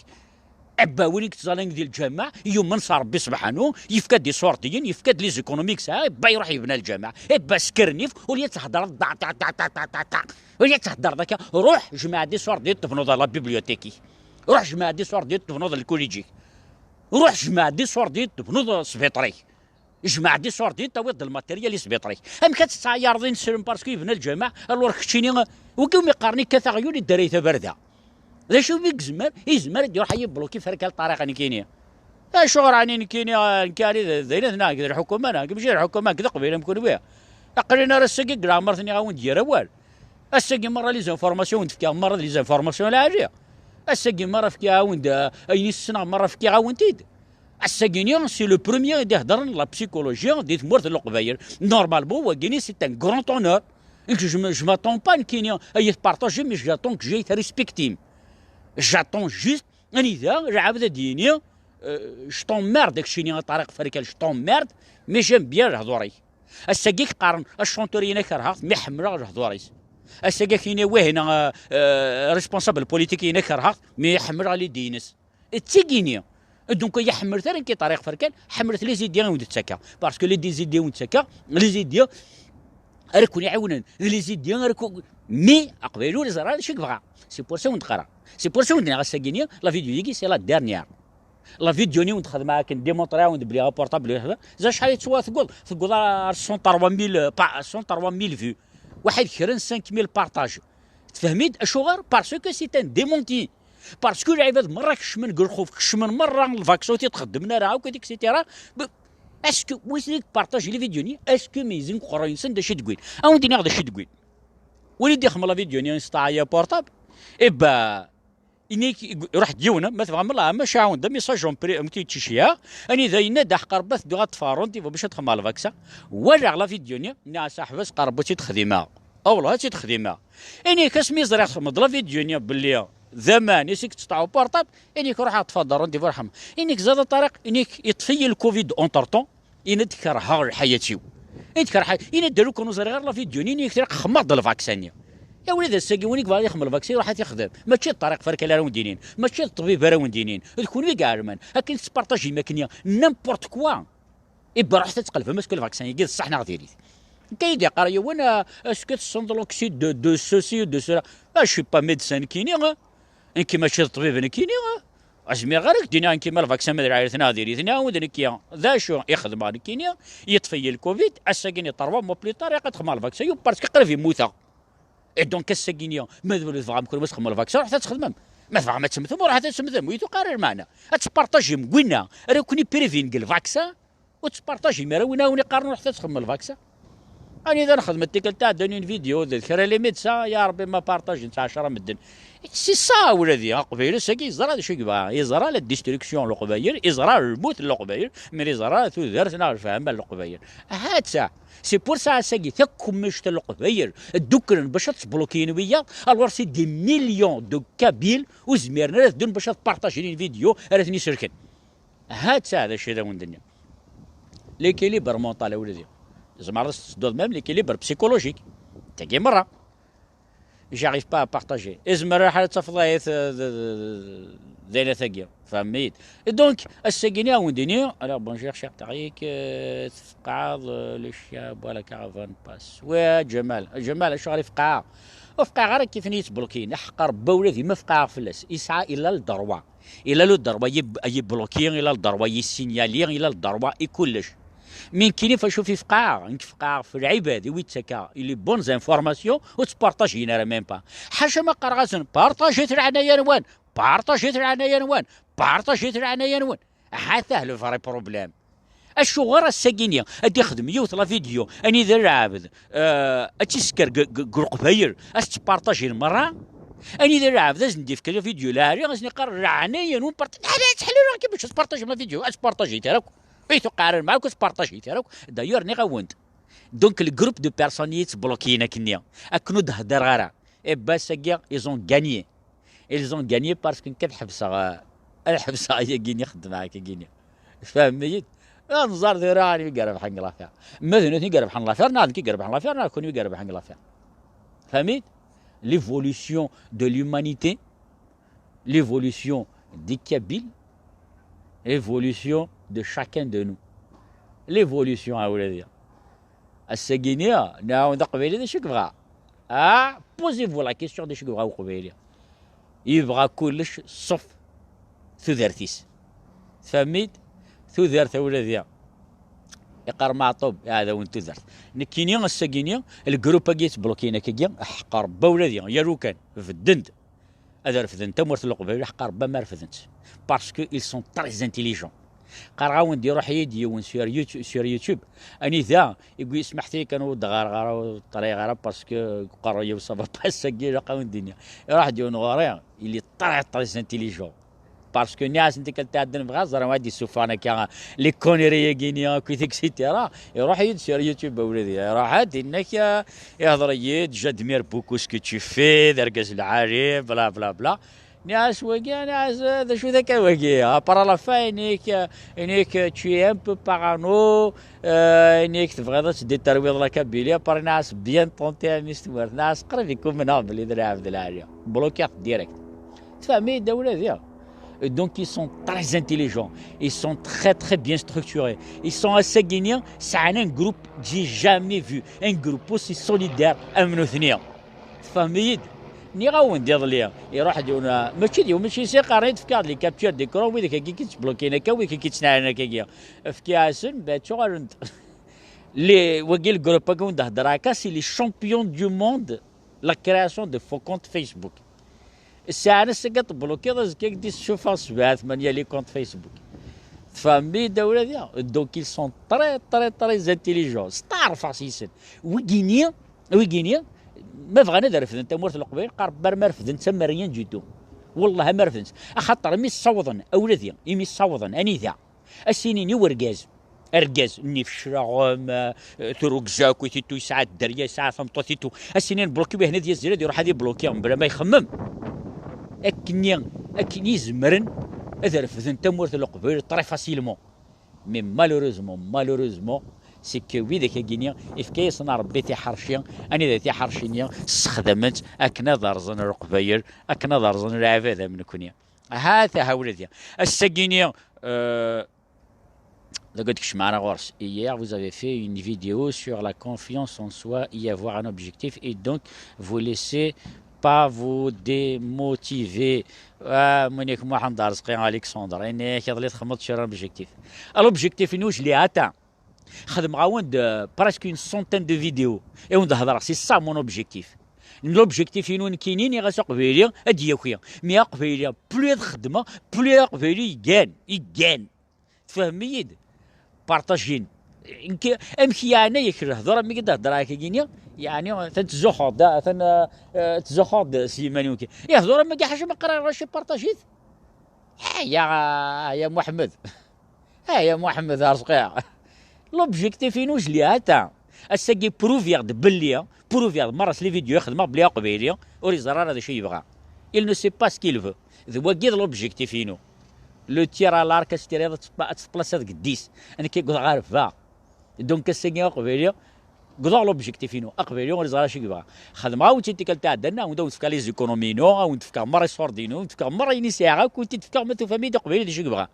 Ebba win i yettẓalin di lǧameɛ, yumen s Ṛebbi subḥanu, yefka-d iṣurdiyen, yefka-d les économies yesɛa, ebba iruḥ yebna lǧameɛ, ebba skernif, ur la tetthedreḍ, ur la tetthedreḍ akka, ruḥ jmeɛ-d iṣurdiyen tebnuḍ la bibliothèque-ik, ruḥ jmeɛ-d iṣurdiyen tebnuḍ lkuliǧ-ik, ruḥ jmeɛ-d iṣurdiyen tebnuḍ sbiṭar-ik. Jmeɛ-d iṣurdiyen, tawiḍ-d lmatéryal i sbiṭar-ik. Amek ad tettɛayyareḍ inselm parce que yebna lǧameɛ, alors keččini, wigi umi qqaren ikkat aɣyul, idder-it tabarda. D acu i yezmer? Yezmer ad d-iruḥ ad yibluki ferkal ṭariq nekkini. Acuɣer ɛni nekkini, ah, nekk ɛni d, d ayen ad nɛeg d lḥukuma, neɣ mačči d lḥukuma, nekk d aqbayli am kunwi. Aql-in ar ass-agi deg leɛmer-nni ad awen-d-yerr awal. Ass-agi merra les informations i wen-d-fkiɣ, merra d les informations lɛali. Ass-agi merra fkiɣ-awen-d, ah, ayen i ssneɣ merra fkiɣ-awen-t-id. Ass-agi-ni, c'est le premier i d-iheddren la psychologie di tmurt n Leqbayel. Normalement, wagini, c'est un grand honneur. Nekk, je me, je m'attends pas, nekkini, ad yi-tpartajim, mais j'attends que j'ai été respecté. J'attends juste, anida, lɛebd ad d-yini, euh, je t'emmerde, ad k-yini a Ṭariq Ferkal, je t'emmerde, mais j'aime bien lehdur-ik. Ass-agi i k-qqaren, achanteur-in ad kerheɣ-t, mais ḥemmleɣ lehdur-is. Ass-agi ad k-yini, wihina, euh, euh, responsable politique-in ad kerheɣ-t, mais ḥemmleɣ l'idée-ines. D tigini. Donc, ya ḥemmlet ara nekk i Ṭariq Ferkal, ḥemmlet les idées i wen-d-ttakkeɣ. Parce que les idées i wen-d-ttakkeɣ, les idées ara ken-iɛiwnen. D les idées ara ken-, mais aqbayli ur iẓerr ara d acu i yebɣa. C'est pour ça i wen-d-qqareɣ. C'est pour ça i wen-d-nniɣ ass-agi-ni, la vidéo-agi, c'est la dernière. La vidéo-ni i wen-d-xedmeɣ akken, démontrer-awen-d belli aportable, ẓer acḥal i tettwa-, teggeḍ, teggeḍ ar cent trois mille, pas, cent trois mille vues. Waḥed kra n cinq mille partages. Tfehmit acuɣer? Parce que c'est un démenti. Parce que lɛibad merra kecmen deg lxuf, kecmen merra lvaccin ur t-id-xeddmen ara akk, et cetera. Be-, est-ce que wis-, partage les vidéos-ni, est-ce que meyyzen deg uqerruy-nsen d acu i d-wwin? A wen-d-iniɣ d acu i d-wwin. Win i d-ixdem la vidéo-ni, yesṭaɛa portable, eh ben, inik, iruḥ-d yiwen, ma tebɣam, Allah, maca ɛawend, message en pri-, am ti tciciya, anida yenna-d, aḥeqq Rebbi ad tedduɣ ad ṭṭfeɣ rendez-vous bac ad xedmeɣ lvaksa. Walaɣ la vidéo-nni, nniɣ-as a ḥbas, qerb ur tt-id-xdimeɣ. A wellah, ad tt-id-xdimeɣ. Inik, asmi ẓriɣ txedmeḍ la vidéo-nni belli d aman i s-ik-teṭṭeɛu portable, inik, ruḥ ad ṭṭfeɣ-d rendez-vous, rḥem. Inik, zad a Ṭariq, inik, iṭṭef-iyi le covid entre-temps, yenna-d kerheɣ lḥayat-iw. I d-kerheɣ, yenna-d, lukan ur ẓriɣ ara la vidéo-nni, inik, ṭṭreɣ xedmeɣ-d lvaksa-nni. Ya wlad, ass-agi win i yebɣa ad ixdem lvaksa, iruḥ ad t-ixdem. Mačči d Ṭariq Ferkal ara wen-d-inin, mačči d ṭṭbib ara wen-d-inin, d kunwi i iɛelmen. Akken tettpartajim akken-nni, n'importe quoi. Iba ruḥet ad tqelbem, est-ce que lvaksin-agi d ṣṣeḥ neɣ diri-t? Akka i d-iqqar yiwen, euh, est-ce que tessneḍ l'oxyde de, de ceci ou de cela? Ah, je suis pas médecin nekkini, hein. Nekki mačči d ṭṭbib nekkini, hein. Ur zmireɣ ara ad k-d-iniɣ nekki ma lvaksin ma d lɛayet neɣ diri-t, nniɣ-awen-d nekki d acu i xedmeɣ nekkini, yeṭṭef-iyi lcovid, ass-agi-nni trois mois plus tard, ilaq ad xedmeɣ lvaksin, parce que qrib i mmuteɣ. Et donc ass-agi-nni, ma d win tebɣam kunwi ad txedmem lvaksin, ruḥet ad txedmem. Ma tebɣam ad temmtem, ruḥet ad temmtem, ur yi-tuqiɛ ara lmeɛna. Ad tpartajim deg winna ara ken-iprivin deg lvaksin, ur tettpartajim ara win ara wen-iqqaren ruḥet ad txedmem lvaksin. Anida nxedmet tikkelt tɛeddan une vidéo d kra les médecins, ya Rebbi ma partajen-tt ɛecra medden. C'est ça, wladi, aqbayli ass-agi yeẓra d acu i yebɣa. Yeẓra la destruction n Leqbayel, yeẓra lmut n Leqbayel, mais yeẓra tudert neɣ lefhama n Leqbayel. Ha-tt-a. C'est pour ça ass-agi takemmict n Leqbayel dduklen bac ad ttblokiyen wiyaḍ, alors c'est des millions de Kabyles ur zmiren ara ad ddun bac ad partajen une vidéo ara ten-iselken. Ha-tt-a d acu i d awen-d-nniɣ. L'équilibre mental, a wladi. Tzemreḍ ad s-tessedduḍ même l'équilibre psychologique. Tagi merra. J'arrive pas à partager. Izmer lḥal ad tafeḍ ayat, euh, d, d, d, d ayla-tagi. Tfehmem-iyi-d? Et donc, ass-agi-ni a wen-d-iniɣ, alors bonjour cher Tariq, euh, tfeqɛeḍ, euh, le chien boit la caravane passe. Wa Ǧamal, Ǧamal, acuɣer i feqɛeɣ? Ur feqɛeɣ ara kif-nni yettbelkiyen. Aḥeqq Rebbi a wladi ma feqɛeɣ fell-as. Yesɛa, il a le droit. Il a le droit ad yi-, ad yibluki, il a le droit ad yi-signali, il a le droit i kullec. Mi nekkini f acu i feqɛeɣ? Nekk feqɛeɣ f lɛibad i wi ttakkeɣ les bonnes informations, ur ttpartajin ara même pas. Ḥaca ma qqareɣ-asen partajit leɛnaya-nwen, partajit leɛnaya-nwen, partajit leɛnaya-nwen. Ha-t-ah le vrai problème. Acuɣer ass-agi-nni ad d-ixdem yiwet la vidéo anida lɛebd, euh, ad tt-isker g, g, g Leqbayel, ad s-tt-partajin merra? Anida lɛebd ad sen-d-ifk la vidéo lɛali, ad sen-iqqar leɛnaya-nwen, part-, leɛnaya, ttḥellileɣ-kem bac ad tpartajim la vidéo, ad tpartajit ara akk. Ur yi-tuqiɛ ara lmeɛna, ad tpartajit ara akk. D'ailleurs, nniɣ-awen-d. Donc, le groupe de personnes i yettblokiyen akken-nni, akken ur d-heddreɣ ara, eh ben, ass-agi, ils ont gagné. Ils ont gagné parce que nekk ad ḥebseɣ, euh, ad ḥebseɣ ayagi-nni, xeddmeɣ akkagi-nni. Tfehmem-iyi-d? Ad nẓer tura anwi i irebḥen deg l'affaire. Ma d nutni i irebḥen l'affaire, neɣ d nekk i irebḥen l'affaire, neɣ d kunwi i irebḥen deg l'affaire. Tfehmit? L'évolution de l'humanité, l'évolution des Kabyles, l'évolution de chacun de nous. L'évolution, a wladi. Ass-agi-ni, nɛawen d aqbayli d acu i yebɣa. Ah, posez-vous la question d acu i yebɣa uqbayli. Yebɣa kullec sauf tudert-is. Tfehmit? Tudert a wladi. Iqqar Meɛṭub, iɛdawen n tudert. Nekkini ass-agi-ni, lgrup-agi yettblokin akkagi, ḥeqq Rebbi a wladi, yaru kan, bedden-d. Ad refden tamurt n Leqbayel, ḥeqq Rebbi ma refden-tt. Parce que ils sont très intelligents. Qqareɣ-awen-d, iruḥ-iyi-d yiwen sur YouTube, sur YouTube. Anida, iqwi, smeḥt-iyi kan ur d-ɣareɣ ara, ur ṭṭalayeɣ ara, parce que uqerruy-iw ça va pas, ass-agi ilaq-awen-d-iniɣ. Iruḥ-d yiwen ɣur-i, il est très, très intelligent. Parce que nniɣ-asen tikkelt iɛeddan bɣiɣ ad ẓreɣ ad d-issufɣen akka les conneries-agi-ni akk, et cetera. Iruḥ-iyi-d sur YouTube, a wladi. Iruḥ-d, inna-k, eh, ihḍer-iyi-d, j'admire beaucoup ce que tu fais, d argaz lɛali, bla, bla, bla. Nniɣ-as wagi, nniɣ-as, eh, d acu-t akka wagi? Après la fin, inna-k, eh, inna-k, eh, tu es un peu parano, eh, inna-k tebɣiḍ ad tdétruiḍ la Kabylie, après nniɣ-as bien tenté a mmi-s n tmurt, nniɣ-as qrib i k-umneɣ belli d lɛebd lɛali. Blokiɣ-t direct. Tfehmem-iyi-d a wladi? Et donc, ils sont très intelligents, ils sont très, très bien structurés, ils sont ass-agi-ni, sɛan un groupe que j'ai jamais vu, un groupe aussi solidaire am nutni. Tfehmem-iyi-d? Nniɣ-awen-d iḍelli, iruḥ-d yiwen, mačči d yiwen, mačči s iqqaren i d-fkiɣ-d les captures d'écran, widak-agi i k-ittblokin akka, widak i k-ittnaɛen akkagi. Fkiɣ-asen, ben, ttuɣalen-d. Les, wagi, le groupe-agi wen-d-heddreɣ akka, c'est les champions du monde, la création de faux comptes Facebook. Sɛan ass-agi ad tblokiḍ, azekka ad k-d-issufeɣ sebɛa, tmanya les comptes Facebook. Tfehmem-iyi-d a wladi? Donc, ils sont très, très, très intelligents. Steɛṛfeɣ s yisen. Wigini, wigini, ma bɣan ad refden tamurt n Leqbayel, qqar bar ma refden-tt am rien du tout. Wellah, ma refden-tt. Axaṭer imi ssawḍen, a wladi, imi ssawḍen, anida? Ad s-inin i urgaz. Argaz-nni fecleɣ, um, uh, turugza akkit-itu, yesɛa dderya, yesɛa tameṭṭut-itu. Ad s-inin bloki, wihna ad yazzel, ad iruḥ ad ibloki, mebla ma ixemmem. Akkenni, akken i zemren ad refden tamurt n Leqbayel très facilement. Mais malheureusement, malheureusement, c'est que widak-agi-ni, ifka-yasen Rebbi tiḥerci, anida tiḥerci-nni ssexdamen-tt akken ad rẓen Leqbayel, akken ad rẓen lɛibad am nekni. Ha-t-a, ha wladi. Ass-agi-ni, euh, Dagi d-kecmeɣ ara ɣur-s. Hier, vous avez fait une vidéo sur la confiance en soi et avoir un objectif, et donc vous laissez pas vous démotiver. Ah, Monique Mohamed Arzqi Alexandre, ini-ak iḍelli txedmeḍ sur un objectif. L'objectif-inu, je l'ai atteint. Xedmeɣ-awen-d, euh, presque une centaine de vidéos. Et wen-d-hedreɣ, c'est ça mon objectif. L'objectif-inu nekkini, nniɣ-as aqbayli ad d-yaki. Mais aqbayli, plus ad xedmeɣ, plus aqbayli yeggan, yeggan. Tfehmem-iyi-d? Partajin. Nekk, amek yeɛni yak lehdur, amek i d-heddreɣ akkagi-ni? Yeɛni, atan ttzuxxuɣ-d, atan, eh, ttzuxxuɣ-d s yiman-iw kan. Ihdur am wagi ḥaca ma qqareɣ ɣer-c partajit? Aya, aya Muḥemmed. Aya Muḥemmed Arezqi. L'objectif-inu, je l'ai atteint. Ass-agi pruviɣ-d belli, pruviɣ-d merra s les vidéos i xedmeɣ belli aqbayli ur yeẓri ara d acu yebɣa. Il ne sait pas ce qu'il veut. D wagi d l'objectif-inu. Le tir à l'arc, ad s-tiriḍ ad tpla-, ad tplasaḍ deg dix. Nekk i wwḍeɣ ɣer vingt. Donc ass-agi aqbayli, wwḍeɣ l'objectif-inu. Aqbayli ur yeẓri acu i yebɣa. Xedmeɣ-awen-tt-id tikkelt iɛeddan, awen-d, awen-d-fkeɣ les économies-inu, awen-d-fkeɣ merra iṣurd-inu, awen-d-fkeɣ merra ayen i sɛiɣ akk, awen-t-id-fkeɣ, ma tufam-iyi-d aqbayli d acu i yebɣa.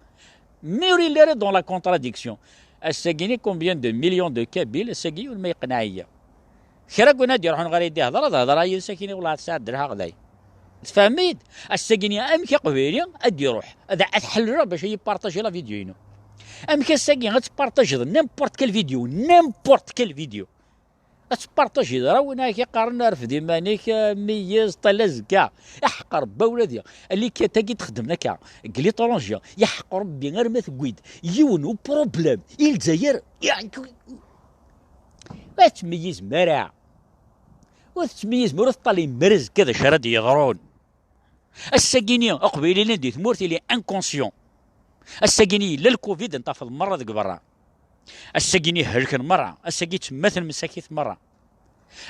Mais ur yelli ara dans la contradiction. Ass-agi-ni, combien de millions de Kabyles, ass-agi yiwen ma yeqneɛ-iyi. Kra n win ad d-iruḥen ɣer i d-ihder, ad hedreɣ yid-s akkin i welleh tesɛiḍ lḥeqq day. Tfehmem-iyi-d? Ass-agi-ni amek aqbayli ad d-iruḥ, ad, ad ḥelleleɣ bac ad yi-partaji la vidéo-inu. Amek ass-agi ad tpartajiḍ n'importe quelle vidéo, n'importe quelle vidéo. Ad tpartajiḍ ara win ak iqqaren rfed iman-ik, meyyez, ṭṭal azekka. Iḥeqq Rebbi a wladi. Alikat-agi d-xeddmen akka, deg l'étranger, iḥeqq Rebbi arma tewwi-d yiwen u problème i Lezzayer. Ur tettmeyyizem ara. Ur tettmeyyizem, ur teṭṭalim ara azekka d acu ara d-yeḍrun. Ass-agi-ni, aqbayli yellan di tmurt, il est inconscient. Ass-agi-ni, yella lcovid, n tafeḍ merra deg berra. Ass-agi-ni, helken merra. Ass-agi, ttemmaten msakit merra.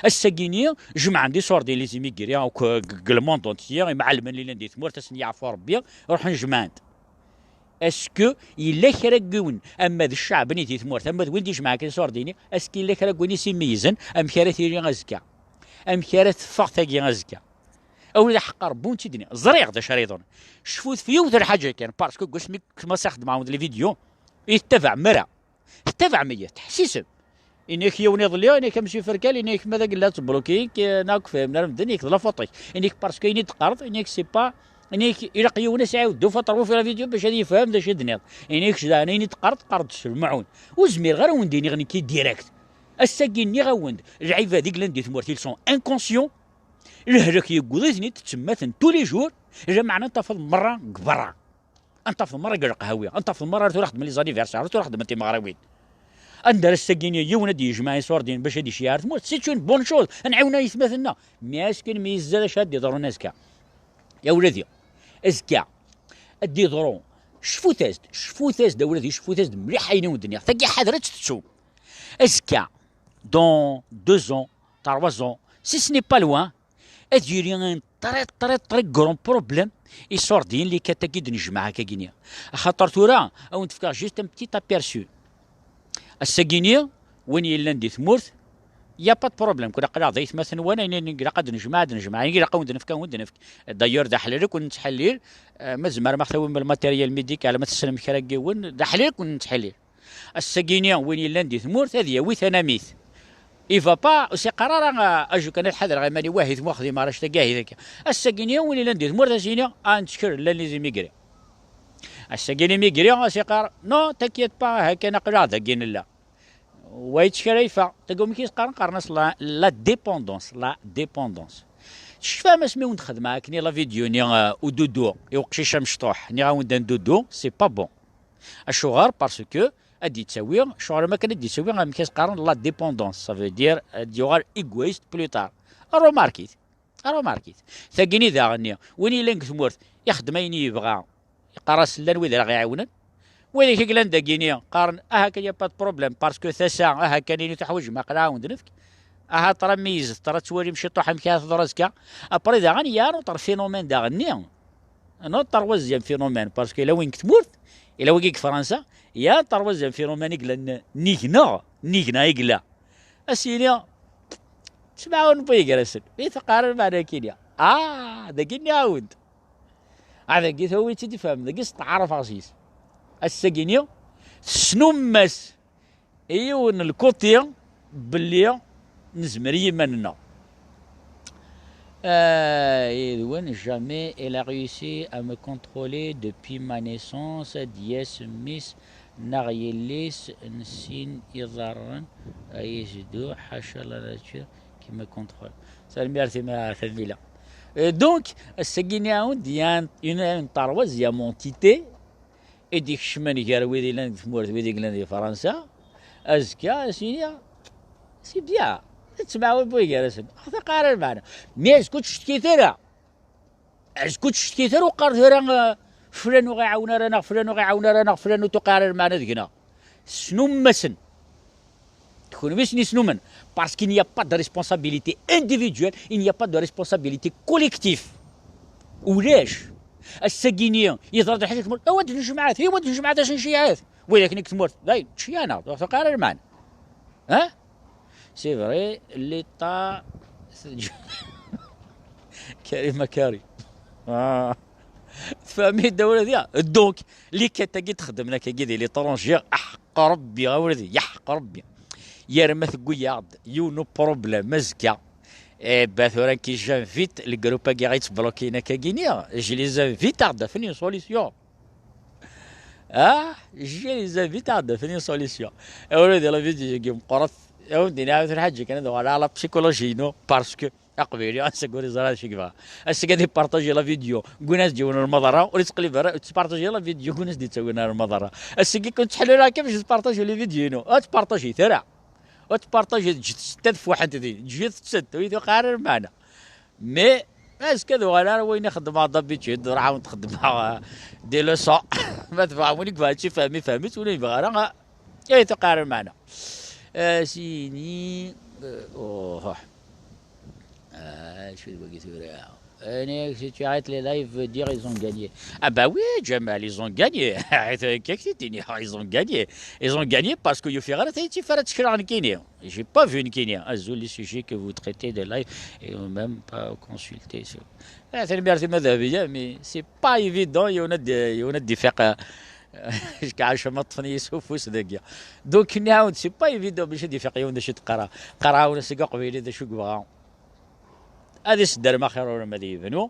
Ass-agi-ni, jemɛen-d iṣurdiyen, les immigrés, akk, deg le monde entier, imɛellmen yellan di tmurt, ad sen-yeɛfu Rebbi, ruḥen jemɛen-d. Est-ce que yella kra n yiwen, ama d ccaɛb-nni di tmurt, ama d win d-ijemɛen akken iṣurdiyen, est-ce que yella kra n win i s-imeyyzen amek ara tili azekka? Amek ara teffeɣ tagi azekka? A wid aḥeqqar, bon tidni, ẓriɣ d acu ara yeḍrun. Cfut f yiwet n lḥaǧa kan, parce que deg wasmi kma s-ixdem ɛawed les vidéos, i tettabaɛem ara. Tettabaɛem-iyi, teḥsisem. Ini-ak yiwen iḍelli, ini-ak a Monsieur Ferkal, ini-ak ma d agella tbloki-k, eh, neɣ ur k-fhimen ara medden, ini-ak d la faute-ik. Ini-ak parce que ini d-teqqareḍ, ini-ak c'est pas, ini-ak ilaq yiwen ad s-iɛiwed deux fois, trois fois la vidéo bac ad yefhem d acu i d-tenniḍ. Ini-ak kečč daɣen ayen i d-teqqareḍ, teqqareḍ s lemɛun. Ur zmireɣ ara ad wen-d-iniɣ nekki direct. Ass-agi nniɣ-awen-d, lɛibad i yellan di tmurt, ils sont inconscients. Lehlak yewweḍ-iten-id, ttemmaten tous les jours, lameɛna ad tafeḍ merra deg berra. Ad tafeḍ merra deg leqhawi, ad tafeḍ merra ar tura xeddmen les anniversaires, ar tura xeddmen timeɣriwin. Anda ara s-tagini yiwen ad d-yejmeɛ iṣurdiyen bac ad iceyyeɛ ar tmurt, c'est une bonne chose, ad nɛiwen aytmaten-nneɣ. Mais est-ce que nemyezza d acu ad d-iḍrun azekka? Ya wladi, azekka ad d-iḍru, cfut-as-d, cfut-as-d a wladi, cfut-as-d mliḥ ayen i wen-d-nniɣ. Tagi ḥader ad tt-tettum. Azekka, dans deux ans, trois ans, si ce n'est pas loin, ad yili un très, très, très grand problème iṣurdiyen les quatre-vingts i d-nejmeɛ akkagini. Axaṭer tura, ad wen-d-fkeɣ juste un petit aperçu. Ass-agini, win yellan di tmurt, y a pas de problème. Kul aql-aɣ d aytmaten-nwen, ayen ilaq ad d-nejmeɛ, ad d-nejmeɛ. Ayen ilaq ad wen-d-nefk, ad wen-d-nefk. D'ailleurs, d aḥlal ad ken-nettḥellil, eh, ma tzemrem ad ɣ-tawim le matériel médical, ma tessnem kra n yiwen, d aḥlal ad ken-nettḥellil. Ass-agini, win yellan di tmurt, ad yawi tanamit. Il va pas, ur s-iqqar ara, ah, aju kan ad ḥadreɣ iman-iw, ahit ma xdimeɣ ara ctagi, ahit akka. Ass-agini, win yellan di tmurt, ad s-yini, ah, nettkel, llan les immigrés. Ass-agini immigrés, ad s-iqqar, non, t'inquiète pas, aha kan aql-aɣ dagi nella. Wa yettkal ayfa, tagi amek i s-qqaren, qqaren-as la, la dépendance, la dépendance. Tecfam asmi wen-d-xedmeɣ akken i la vidéo-nni, ah, ududu, i uqcic amecṭuḥ, nniɣ-awen-d un doudou, c'est pas bon. Acuɣer? Parce que ad d-yettawi, ccɣel am akken ad d-yettawi amek i s-qqaren la dépendance, ça veut dire ad d-yuɣal égoïste plus tard. Remarquez-t, remarquez-t. Tagini daɣenni, win yellan deg tmurt, ixeddem ayen i yebɣa, yeqqar-as llan wid ara ɣ-iɛiwnen. Wid i k-yellan dagini, qqaren, aha kan, y a pas de problème, parce que tasa, aha kan, ini tuḥwaǧem, aql-aɣ ad wen-d-nefk. Aha, ṭra meyyzet, ṭra ttwalim ciṭuḥ amek ara teḍru azekka. Après daɣen, y a un autre phénomène daɣenni. Un autre troisième phénomène, parce que yella win deg tmurt, yella wagi deg Fransa, y a un troisième phénomène i yellan nnig-neɣ, nnig-neɣ i yella. Ad s-yini, tesmaɛun n gar-asen, mi teqqar lmeɛna akini. Ah, dagi nniɣ-awen-d. Ah, dagi tawi-tt-id ifhem, dagi steɛrfeɣ s-is. Ass-agini, tesnummas i yiwen n lkuṭi belli nezmer i yiman-nneɣ. Euh, yid-wen, jamais elle a réussi à me contrôler depuis ma naissance, ad d-yas mmi-s neɣ yelli-s n sin iḍarren ay iteddu, ḥaca la nature qui me contrôle. Tanemmirt-im a Tamila. Euh, donc, ass-agi nniɣ-awen-d, il y a un, une, une troisième entité i d-ikecmen gar wid yellan deg tmurt, wid yellan di Fransa, azekka ad s-iniɣ, c'est bien, ad ttemɛawan gar-asen. Ur ɣ-teqqar ara lmeɛna. Mais azekka ur ttcetkit ara. Azekka ur ttcetkit ara, ur qqaret ara, eh, flan ur ɣ-iɛawen ara, neɣ flan ur ɣ-iɛawen ara, neɣ flan ur tuqiɛ ara lmeɛna deg-neɣ. Tesnum-asen. Kunwi s-nisnumen. Parce qu'il n'y a pas de responsabilité individuelle, il n'y a pas de responsabilité collective. Ulac. Ass-agini, yeḍra-d lḥaǧa deg tmurt, awa d-nejmaɛet, iwa d-nejmaɛet, asen ciɛet. Widak nekk tmurt, dayen, tciyana, ur tuqiɛ ara lmeɛna. Hein? C'est vrai, l'État, Karima Kari. Ah. Tfehmem-d a wladi? Donc, les quatre-vingts-agi txeddmen akkagi di l'étranger, aḥeqq Rebbi, a wladi, yeḥeqq Rebbi. Yar ma tewwi-yaɣ-d yiwen uproblème azekka, eh ben, tura nekk j'invite le groupe-agi i yettblokin akkagini, je les invite ad d-afen une solution. Ah, je les invite ad d-afen une solution. A wladi, la vidéo-agi meqqret, a wen-d-iniɣ yiwet n lḥaǧa kan, ad uɣaleɣ la psychologie-inu, parce que Aqbayli, ass-agi ur yeẓri ara d acu i yebɣa. Ass-agi ad ipartaji la vidéo, gwin as-d-yiwen rmaḍ ara, ur yettqellib ara, tettpartaji la vidéo, gwin as-d-yettawi rmaḍ ara. Ass-agi kun ttḥellu ara kan bac tettpartaji les vidéos-inu. Ur tettpartaji ara. Ur tettpartaji, ǧǧet ssetta tfuḥent din, ǧǧet ssetta, ur yi-tuqiɛ ara lmeɛna. Mais, azekka ad uɣaleɣ ara wayen i xeddmeɣ d'habitude, ruḥ ad xeddmeɣ, euh, des leçons. Ma tebɣam win i yebɣa ad tt-ifhem, ifhem-itt, win ur yebɣi ara, euh, ur yi-tuqiɛ ara lmeɛna. Euh, sini, euh, oh. Ah, acu d wagi tura? Euh, si tu arrêtes les lives, veut dire ils ont gagné. Ah bah oui, Jamal, ils ont gagné. Qu'est-ce que tu dis? Ils ont gagné. Ils ont gagné parce que Yufi Ghara, c'est une femme qui gagné. J'ai pas vu une Kenya. Azul, les sujets que vous traitez de live et même pas consulté. Ah, c'est le meilleur, c'est madame, mais c'est pas évident. Il y en a des, il y en a des faits. Jusqu'à un chemin de tenir sous fous de guerre. Donc, c'est pas évident, mais j'ai des faits, il y en a des choses de Kara. Kara, on a ce gars, il est de Shugwa. Ad isdar ma xir ur ma d yebnu.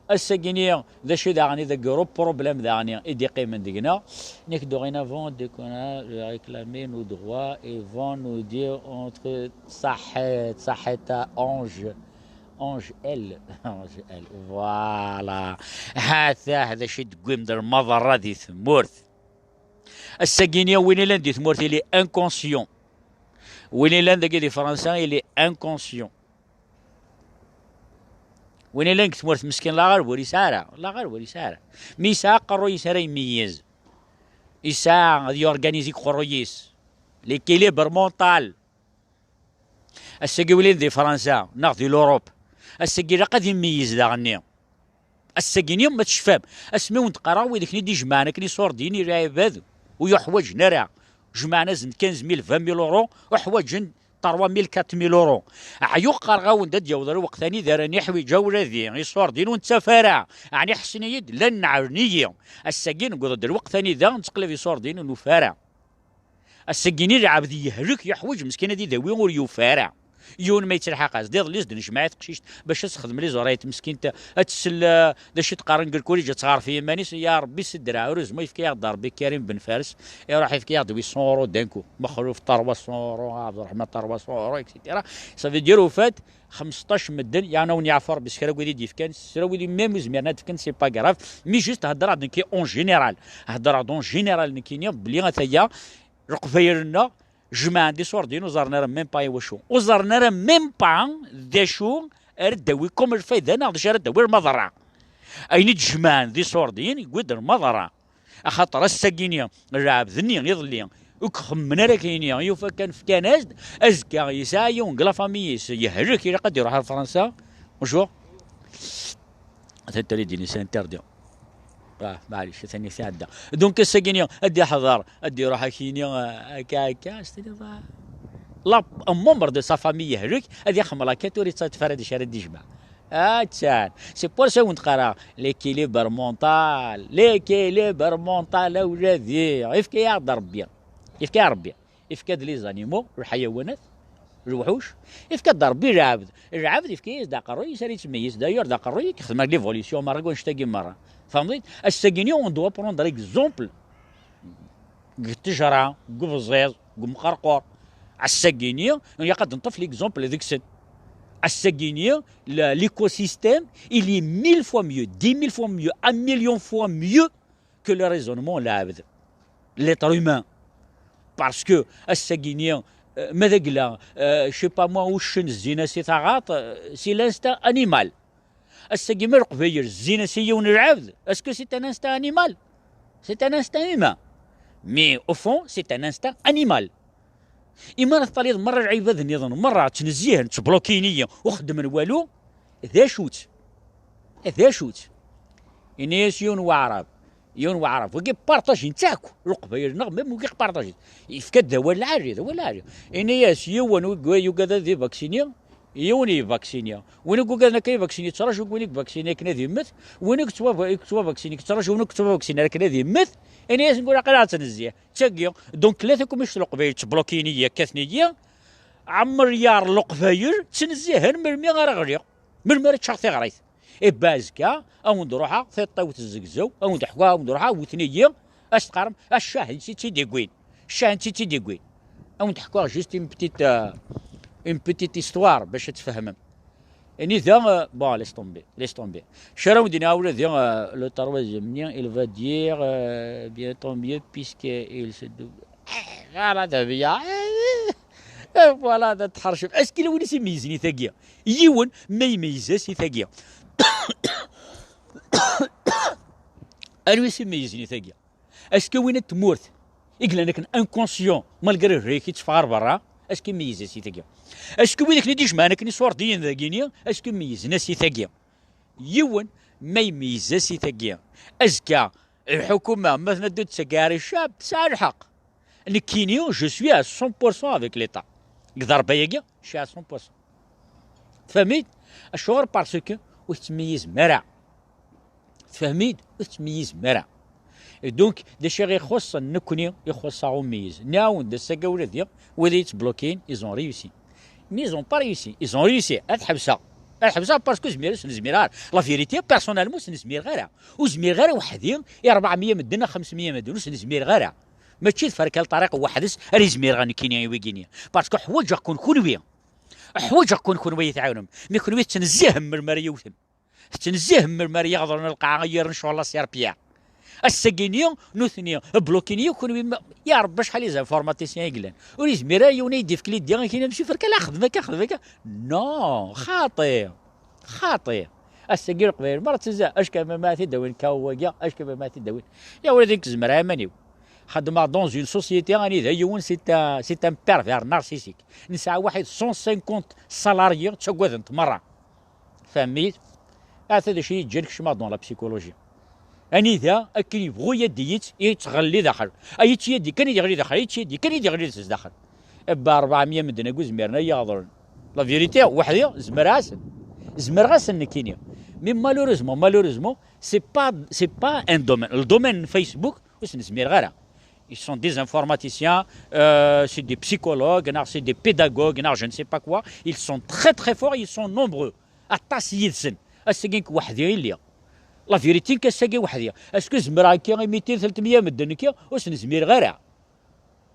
Ass-agi-ni, d acu daɣen i d agru problème daɣen i d-iqqimen deg-neɣ? Nekk dorénavant, dès qu'on a réclamé nos droits, ils vont nous dire entre saḥet, saḥet à onze, onze L, onze L, voilà. Hatah, d acu i d-tewwim d lmaḍerra di tmurt. Ass-agi-ni, win illan di tmurt, il est inconscient. Win illan dagi di Fransa, il est inconscient. Win illan deg tmurt meskin, la ɣer ur yesɛi ara, la ɣer ur yesɛi ara. Mi yesɛa aqerruy-is ara imeyyez. Yesɛa ad yorganizi deg uqerruy-is. L'équilibre mental. Ass-agi wlin di Fransa, neɣ di l'Europe. Ass-agi ilaq ad imeyyez daɣenni. Ass-agi-ni, ma tecfam, asmi wen-d-qqareɣ, wid akken i d-ijemɛen akken iṣurdiyen i lɛibad, ur yuḥwaǧen ara. Jemɛen-asen-d quinze mille, vingt mille euros, uḥwaǧen trois mille, quatre mille euros. Ɛyuɣ qqareɣ-awen-d ad d-yaweḍ lweqt anida ara niḥwiǧ awladi, iṣurdiyen ur nettaf ara. Ɛni ḥessen-iyi-d, llan neɛren-iyi. Ass-agi newweḍ-d lweqt anida netteqlab iṣurdiyen ur nufi ara. Ass-agi-ni lɛebd yehlek, yeḥwaǧ meskin ad idawi ur yufi ara. Yiwen ma yettelḥaq-as-d iḍelli, s-d-nejmeɛ i teqcict bac ad texdem les oreillettes meskint, ad tsel, eh, d acu i d-qqaren deg lkuliǧ, ad tɣerf i yiman-is. Ya Rebbi, sidder aɛruz, ma yefka-yaɣ-d Rebbi Karim Ben Fares, iruḥ yefka-yaɣ-d huit cents euros d'un coup. Mexluf trois cents euros, Ɛebderreḥman trois cents euros, et cetera. Ça veut dire, au fait, xmesṭac medden, yeɛni a wen-yeɛfu Rebbi s kra n wid i d-yefkan, s kra n wid i même ur zmiren ad d-fken, c'est pas grave. Mais juste, heddreɣ-d nekki en général. Heddreɣ-d en général nekkini, belli ataya, Leqbayel-nneɣ jemɛen-d iṣurdiyen ur ẓerren ara même pas i wacu. Ur ẓerren ara même pas d acu ara d-tawi comme lfayda neɣ d acu ara d-tawi lmaḍerra. Ayen i d-jemɛen d iṣurdiyen yewwi-d lmaḍerra. Axaṭer ass-agi-ni, lɛebd-nni iḍelli, ur ixemmen ara akken-nni, yufa kan fkan-as-d, azekka yesɛa yiwen deg la famille-is yehlek, ilaq ad iruḥ ar Fransa. Bonjour. Atan tali din, c'est interdit. Ah, maɛlic, atan tɛedda. Donc ass-agi-ni ad d-iḥḍer, ad d-iruḥ akini, ah, akka, akka, s-tiniḍ, ah, la, un membre de sa famille yehlek, ad ixemmel akka, ur yettaṭṭaf ara d acu ara d-ijmeɛ. Attan. C'est pour ça wen-d-qqareɣ, l'équilibre mental, l'équilibre mental, a wladi, ifka-yaɣ-d Rebbi. Ifka-yaɣ Rebbi. Ifka-d les animaux, lḥayawanat, lewḥuc, ifka-d Rebbi lɛebd. Lɛebd ifka-yas-d aqerruy-is ara yettmeyyiz. D'ailleurs, d aqerruy i ixedmen l'évolution merra deg wannect-agi merra. Tfehmeḍ-it? Ass-agi-ni, on doit prendre exemple deg ttejra, deg ubẓiẓ, deg umqerqur. Ass-agi-ni, ilaq ad neṭṭef l'exemple deg-sen. Ass-agi-ni, le, l'écosystème, il est mille fois mieux, dix mille fois mieux, un million fois mieux que le raisonnement n lɛebd, l'être humain. Parce que ass-agi-ni, euh, ma d agla, euh, je sais pas moi, uccen zzin-as i taɣaṭ, euh, c'est l'instinct animal. Ass-agi ma Leqbayel zzin-as i yiwen n lɛebd, est-ce que c'est un instinct animal? C'est un instinct humain. Mais au fond, c'est un instinct animal. Imi ara teṭṭaliḍ merra lɛibad nniḍen, merra ttnezzihen, ttblokin-iyi, ur xeddmen walu, d acu-tt? D acu-tt? Ini-as yiwen waɛrab, yiwen waɛrab, wagi partajin-tt akk, Leqbayel neɣ même wagi partajin. Yefka-d d awal lɛali, d awal lɛali. Ini-as yiwen wi yugad ad ivaksini, yiwen ivaksini. Win i yugaden akka ivaksini, yettraǧu win i ivaksini akken ad immet, win i yettwa-, yettwavaksini, yettraǧu win i yettwavaksini akken ad immet, ini-as nqul aql-aɣ ttnezzihen. D tagi. Donc, tlata kumict n Leqbayel ttblokin-iyi, kkaten-iyi. Ɛemmer yar Leqbayel ttnezzihen melmi ara ɣliɣ, melmi ara ččeɣ tiɣrit. Iba azekka, a wen-d-ruḥeɣ, tiṭ-iw tezzegzew, a wen-d-ḥkuɣ, a wen-d-ruḥeɣ, wten-iyi, a s-teqqarem, a ccah, i tt-id-iggwin. Ccah, i tt-id-iggwin. A wen-d-ḥkuɣ juste une petite, euh, une petite histoire, bac ad tfehmem. Anida, euh, bon, laisse tomber, laisse tomber. Acu ara wen-d-iniɣ ula d, euh, le troisième-nni, il va dire, euh, bien tant mieux, puisque il se double. Voilà, d bien. Voilà, d tḥercem. Est-ce que yella win i s-imeyyzen i tagi? Yiwen, ma imeyyez-as i tagi. Anwa i s-imeyyzen i tagi? Est-ce que win n tmurt i yellan akken inconscient, malgré rrik i tteffeɣ ar berra, est-ce que meyyzen-as i tagi? Est-ce que wid akken i d-ijemɛen akken iṣurdiyen dagini, est-ce que meyyzen-as i tagi? yiwen ma ymeyyez-as i tagi, azekka lḥukuma ma tnaddu d taggara ccab tesɛa lḥeqq. Nekkini, je suis à cent pour cent avec l'État. Deg ḍerba-agi, je suis à cent pour cent. Tfehmit? Acuɣer? Parce que ur tettmeyyizem ara. Tfehmit? Ur tettmeyyizem ara. Et donc, d acu i ɣ-ixuṣṣen nekkni, ixuṣṣ-aɣ umeyyez. Nɛawen-d ass-agi ula d wid i yettblokin, ils ont réussi. Mais ils ont pas réussi. Ils ont réussi. Ad ḥebseɣ. Ad ḥebseɣ parce que zmir, ur s-nezmir ara. La vérité, personnellement, ur s-nezmireɣ ara. Ur zmireɣ ara weḥd-i i rebɛemya medden, neɣ xemsemya medden, ur s-nezmireɣ ara. Mačči d Ferka Lṭariq weḥd-s ara izmireɣ nekkini i wigini. Parce que ḥwaǧeɣ-ken kunwi. Ḥwaǧeɣ-ken kunwi i tɛawnem. Mi kunwi tettnezzihem melmi ara yewtem. Tettnezzihem melmi ara yaɣḍren lqaɛa i yirren ccɣel la C R P A. Ass-agi-ni, nutni, blokin-iyi kunwi, ma, ya Rebbi acḥal les informaticiens i yellan. Ur yezmir ara yiwen ad yi-d-yefk l'idée, akkin, monsieur Ferka, la xdem akka, xdem akka. Non, xaṭi. Xaṭi. Ass-agi Leqbayel merra ttazza, acka ma, ma t-id-awin kaw wagi, acka ma, ma t-id-awin. Ya wladi, nekk zemreɣ iman-iw. Xeddmeɣ dans une société anida yiwen c'est un, c'est un pervers narcissique. Nesɛa waḥid cent cinquante salariés, ttaggaden-t merra. Tfehmit? Ata d acu i yi-ǧǧan kecmeɣ dans la psychologie. Anida akken yebɣu ad iyi-d-yett, yettɣelli daxel. Ay yettiyadi kan ad yeɣli daxel, ay yettiyadi kan ad yeɣli s daxel. Ebba rebɛemya medden agi ur zmiren ad yi-ɣḍren. La vérité, weḥd-i, zemreɣ-asen. Zemreɣ-asen nekkini. Mais malheureusement, malheureusement, c'est pas, c'est pas un domaine. Le domaine Facebook, ur s-nezmireɣ ara. Ils sont des informaticiens, euh, c'est des psychologues, neɣ c'est des pédagogues, neɣ je ne sais pas quoi. Ils sont très, très forts, ils sont nombreux. Aṭas yid-sen. Ass-agi nekk weḥd-i i lliɣ. La vérité, nekk ass-agi weḥd-i. Est-ce que zemreɣ akka imiti telt meyya medden nekki? Ur s-nezmireɣ ara.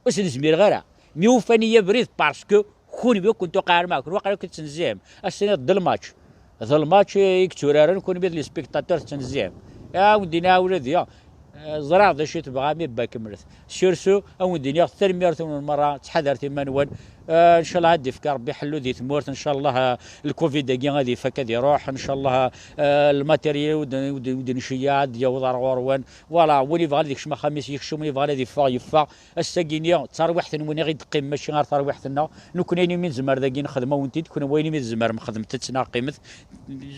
Ur s-nezmireɣ ara. Mi ufan-iyi abrid, parce que kunwi akk n tuqɛer maɛkun, waqila akk tettnezzihim. Ass-nni d lmatch. D lmatch i yetturaren, kunwi d les spectateurs tettnezzihim. A wen-d-iniɣ ula d ya. Eh, ẓriɣ d acu i tebɣam, ibba kemmlet. Sur ce, a wen-d-iniɣ tanemmirt-nwen merra, ttḥadaret iman-nwen. Eh, ncallah ad d-ifk Rebbi ḥellu di tmurt, ncallah, eh, lcovid-agi ad ifak, ad iruḥ, ncallah, eh, lmatéryel ur d-, ur d-, ur d-nceyyeɛ ad d-yaweḍ ar ɣur-wen. Voilà, win ibɣan ad ikcem axxam-is yekcem, win ibɣan ad iffeɣ yeffeɣ. Ass-agi-nni, d tarwiḥt-nwen i ɣ-d-teqqim, mačči ar tarwiḥt-nneɣ. Nekkni ayen umi nezmer dagi nexdem a wen-t-id, kenwi ayen umi tzemrem xedmet-tt neɣ qqimet.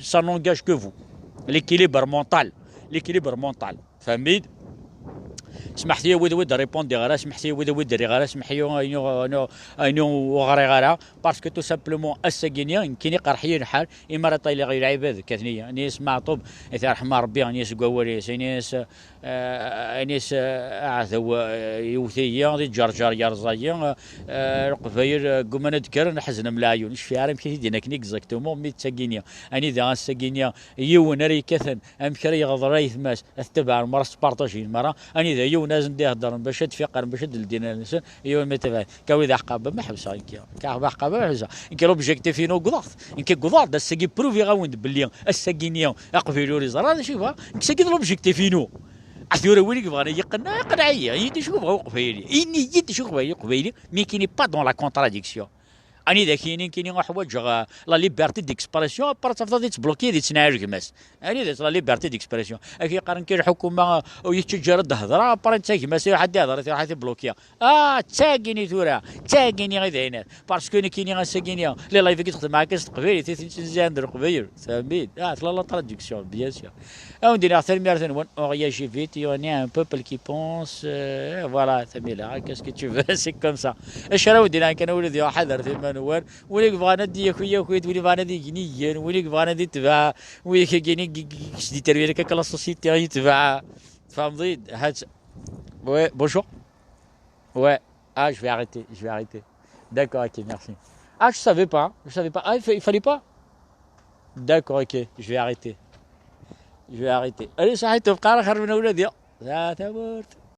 Ça n'engage que vous. L'équilibre mental. L'équilibre mental. Tfehmit? Smeḥt-iyi a wid, wid répondiɣ ara, smeḥt-iyi a wid, wid rriɣ ara, smeḥ-iyi ayen ur, ayen ur, ayen ur ɣriɣ ara, parce que tout simplement ass-agi-nni nekkini iqerḥ-iyi lḥal, imi ara ṭayleɣ i lɛibad kkaten-iyi, ini-as Meɛṭub, i t-irḥem Rebbi, ini-as deg wawal-is, ini-as, eh, ini-as, eh, aɛdaw, eh, yewwet-iyi, di Ǧerǧer yerẓa-yi, eh, Leqbayel, eh, gguman ad d-kkren, ḥeznen am leɛyun, ur cfiɣ ara amek i t-id-yenna akken exactement, mi d tagi-nni, anida ass-agi-nni yiwen ara yekkaten, amek ara yeɣḍer ayetma-s, ad t-tabɛen merra, spartajen merra, anida yiwen ad sen-d-iheddren bac ad d-fiqren, bac ad d-ldin allen-nsen, yiwen ma tabɛen. Ka wid aḥqaben, ma ḥebseɣ nekki. Ka aḥqaben, ma ḥebseɣ. Nekki l'objectif-inu wwḍeɣ-t. Nekki wwḍeɣ-d, ass-agi pruviɣ-awen-d belli ass-agi-nni aqbayli ur yeẓri ara d acu yebɣa. Nekk sagi d l'objectif-inu. Tura win i yebɣan ad yi-iqenneɛ, iqenneɛ-iyi. Ini-yi-d acu yebɣa uqbayli. Ini-yi-d acu yebɣa uqbayli, mais qui n'est pas dans la contradiction. Anida k-yini nekkini ḥwaǧeɣ, euh, la liberté d'expression, après tafḍaḍ yettblokki di ttnaɛi gma-s. Anida la liberté d'expression? Ak yeqqaren ki lḥukuma, euh, ur yettaǧǧa ara d-hedra, après netta gma-s iruḥ ad d-ihder, iruḥ ad t-iblokki. Ah, d tagini tura, d tagini i d ayen. Parce que nekkini ass-agini, les live-agi txedmeɣ akka s teqbaylit, i ten-yettnezzɛen d leqbayel. Tfehmit? Ah, tella la traduction, bien sûr. A wen-d-iniɣ tanemmirt-nwen, on réagit vite, il y en a un peuple qui pense, euh, voilà, Tamila, qu'est-ce que tu veux, c'est comme ça. Acu ara wen-d-iniɣ kan, a wlad, ḥadret iman-nwen, win i yebɣan ad d-yaki, yaki-d, win i yebɣan ad igen, igen, win i yebɣan ad itbeɛ, win i k-, i k-, i k-, i k-, s-d-iterwi akka la société, yetbeɛ. Tfehmeḍ-iyi-d? Hat. Ouais, bonjour. Ouais. Ah, je vais arrêter, je vais arrêter. D'accord, ok, merci. Ah, je savais pas, je savais pas. Ah, il fa-, il fallait pas. D'accord, ok, je vais arrêter. Je vais arrêter. Allez, ça a été, ah, tamurt.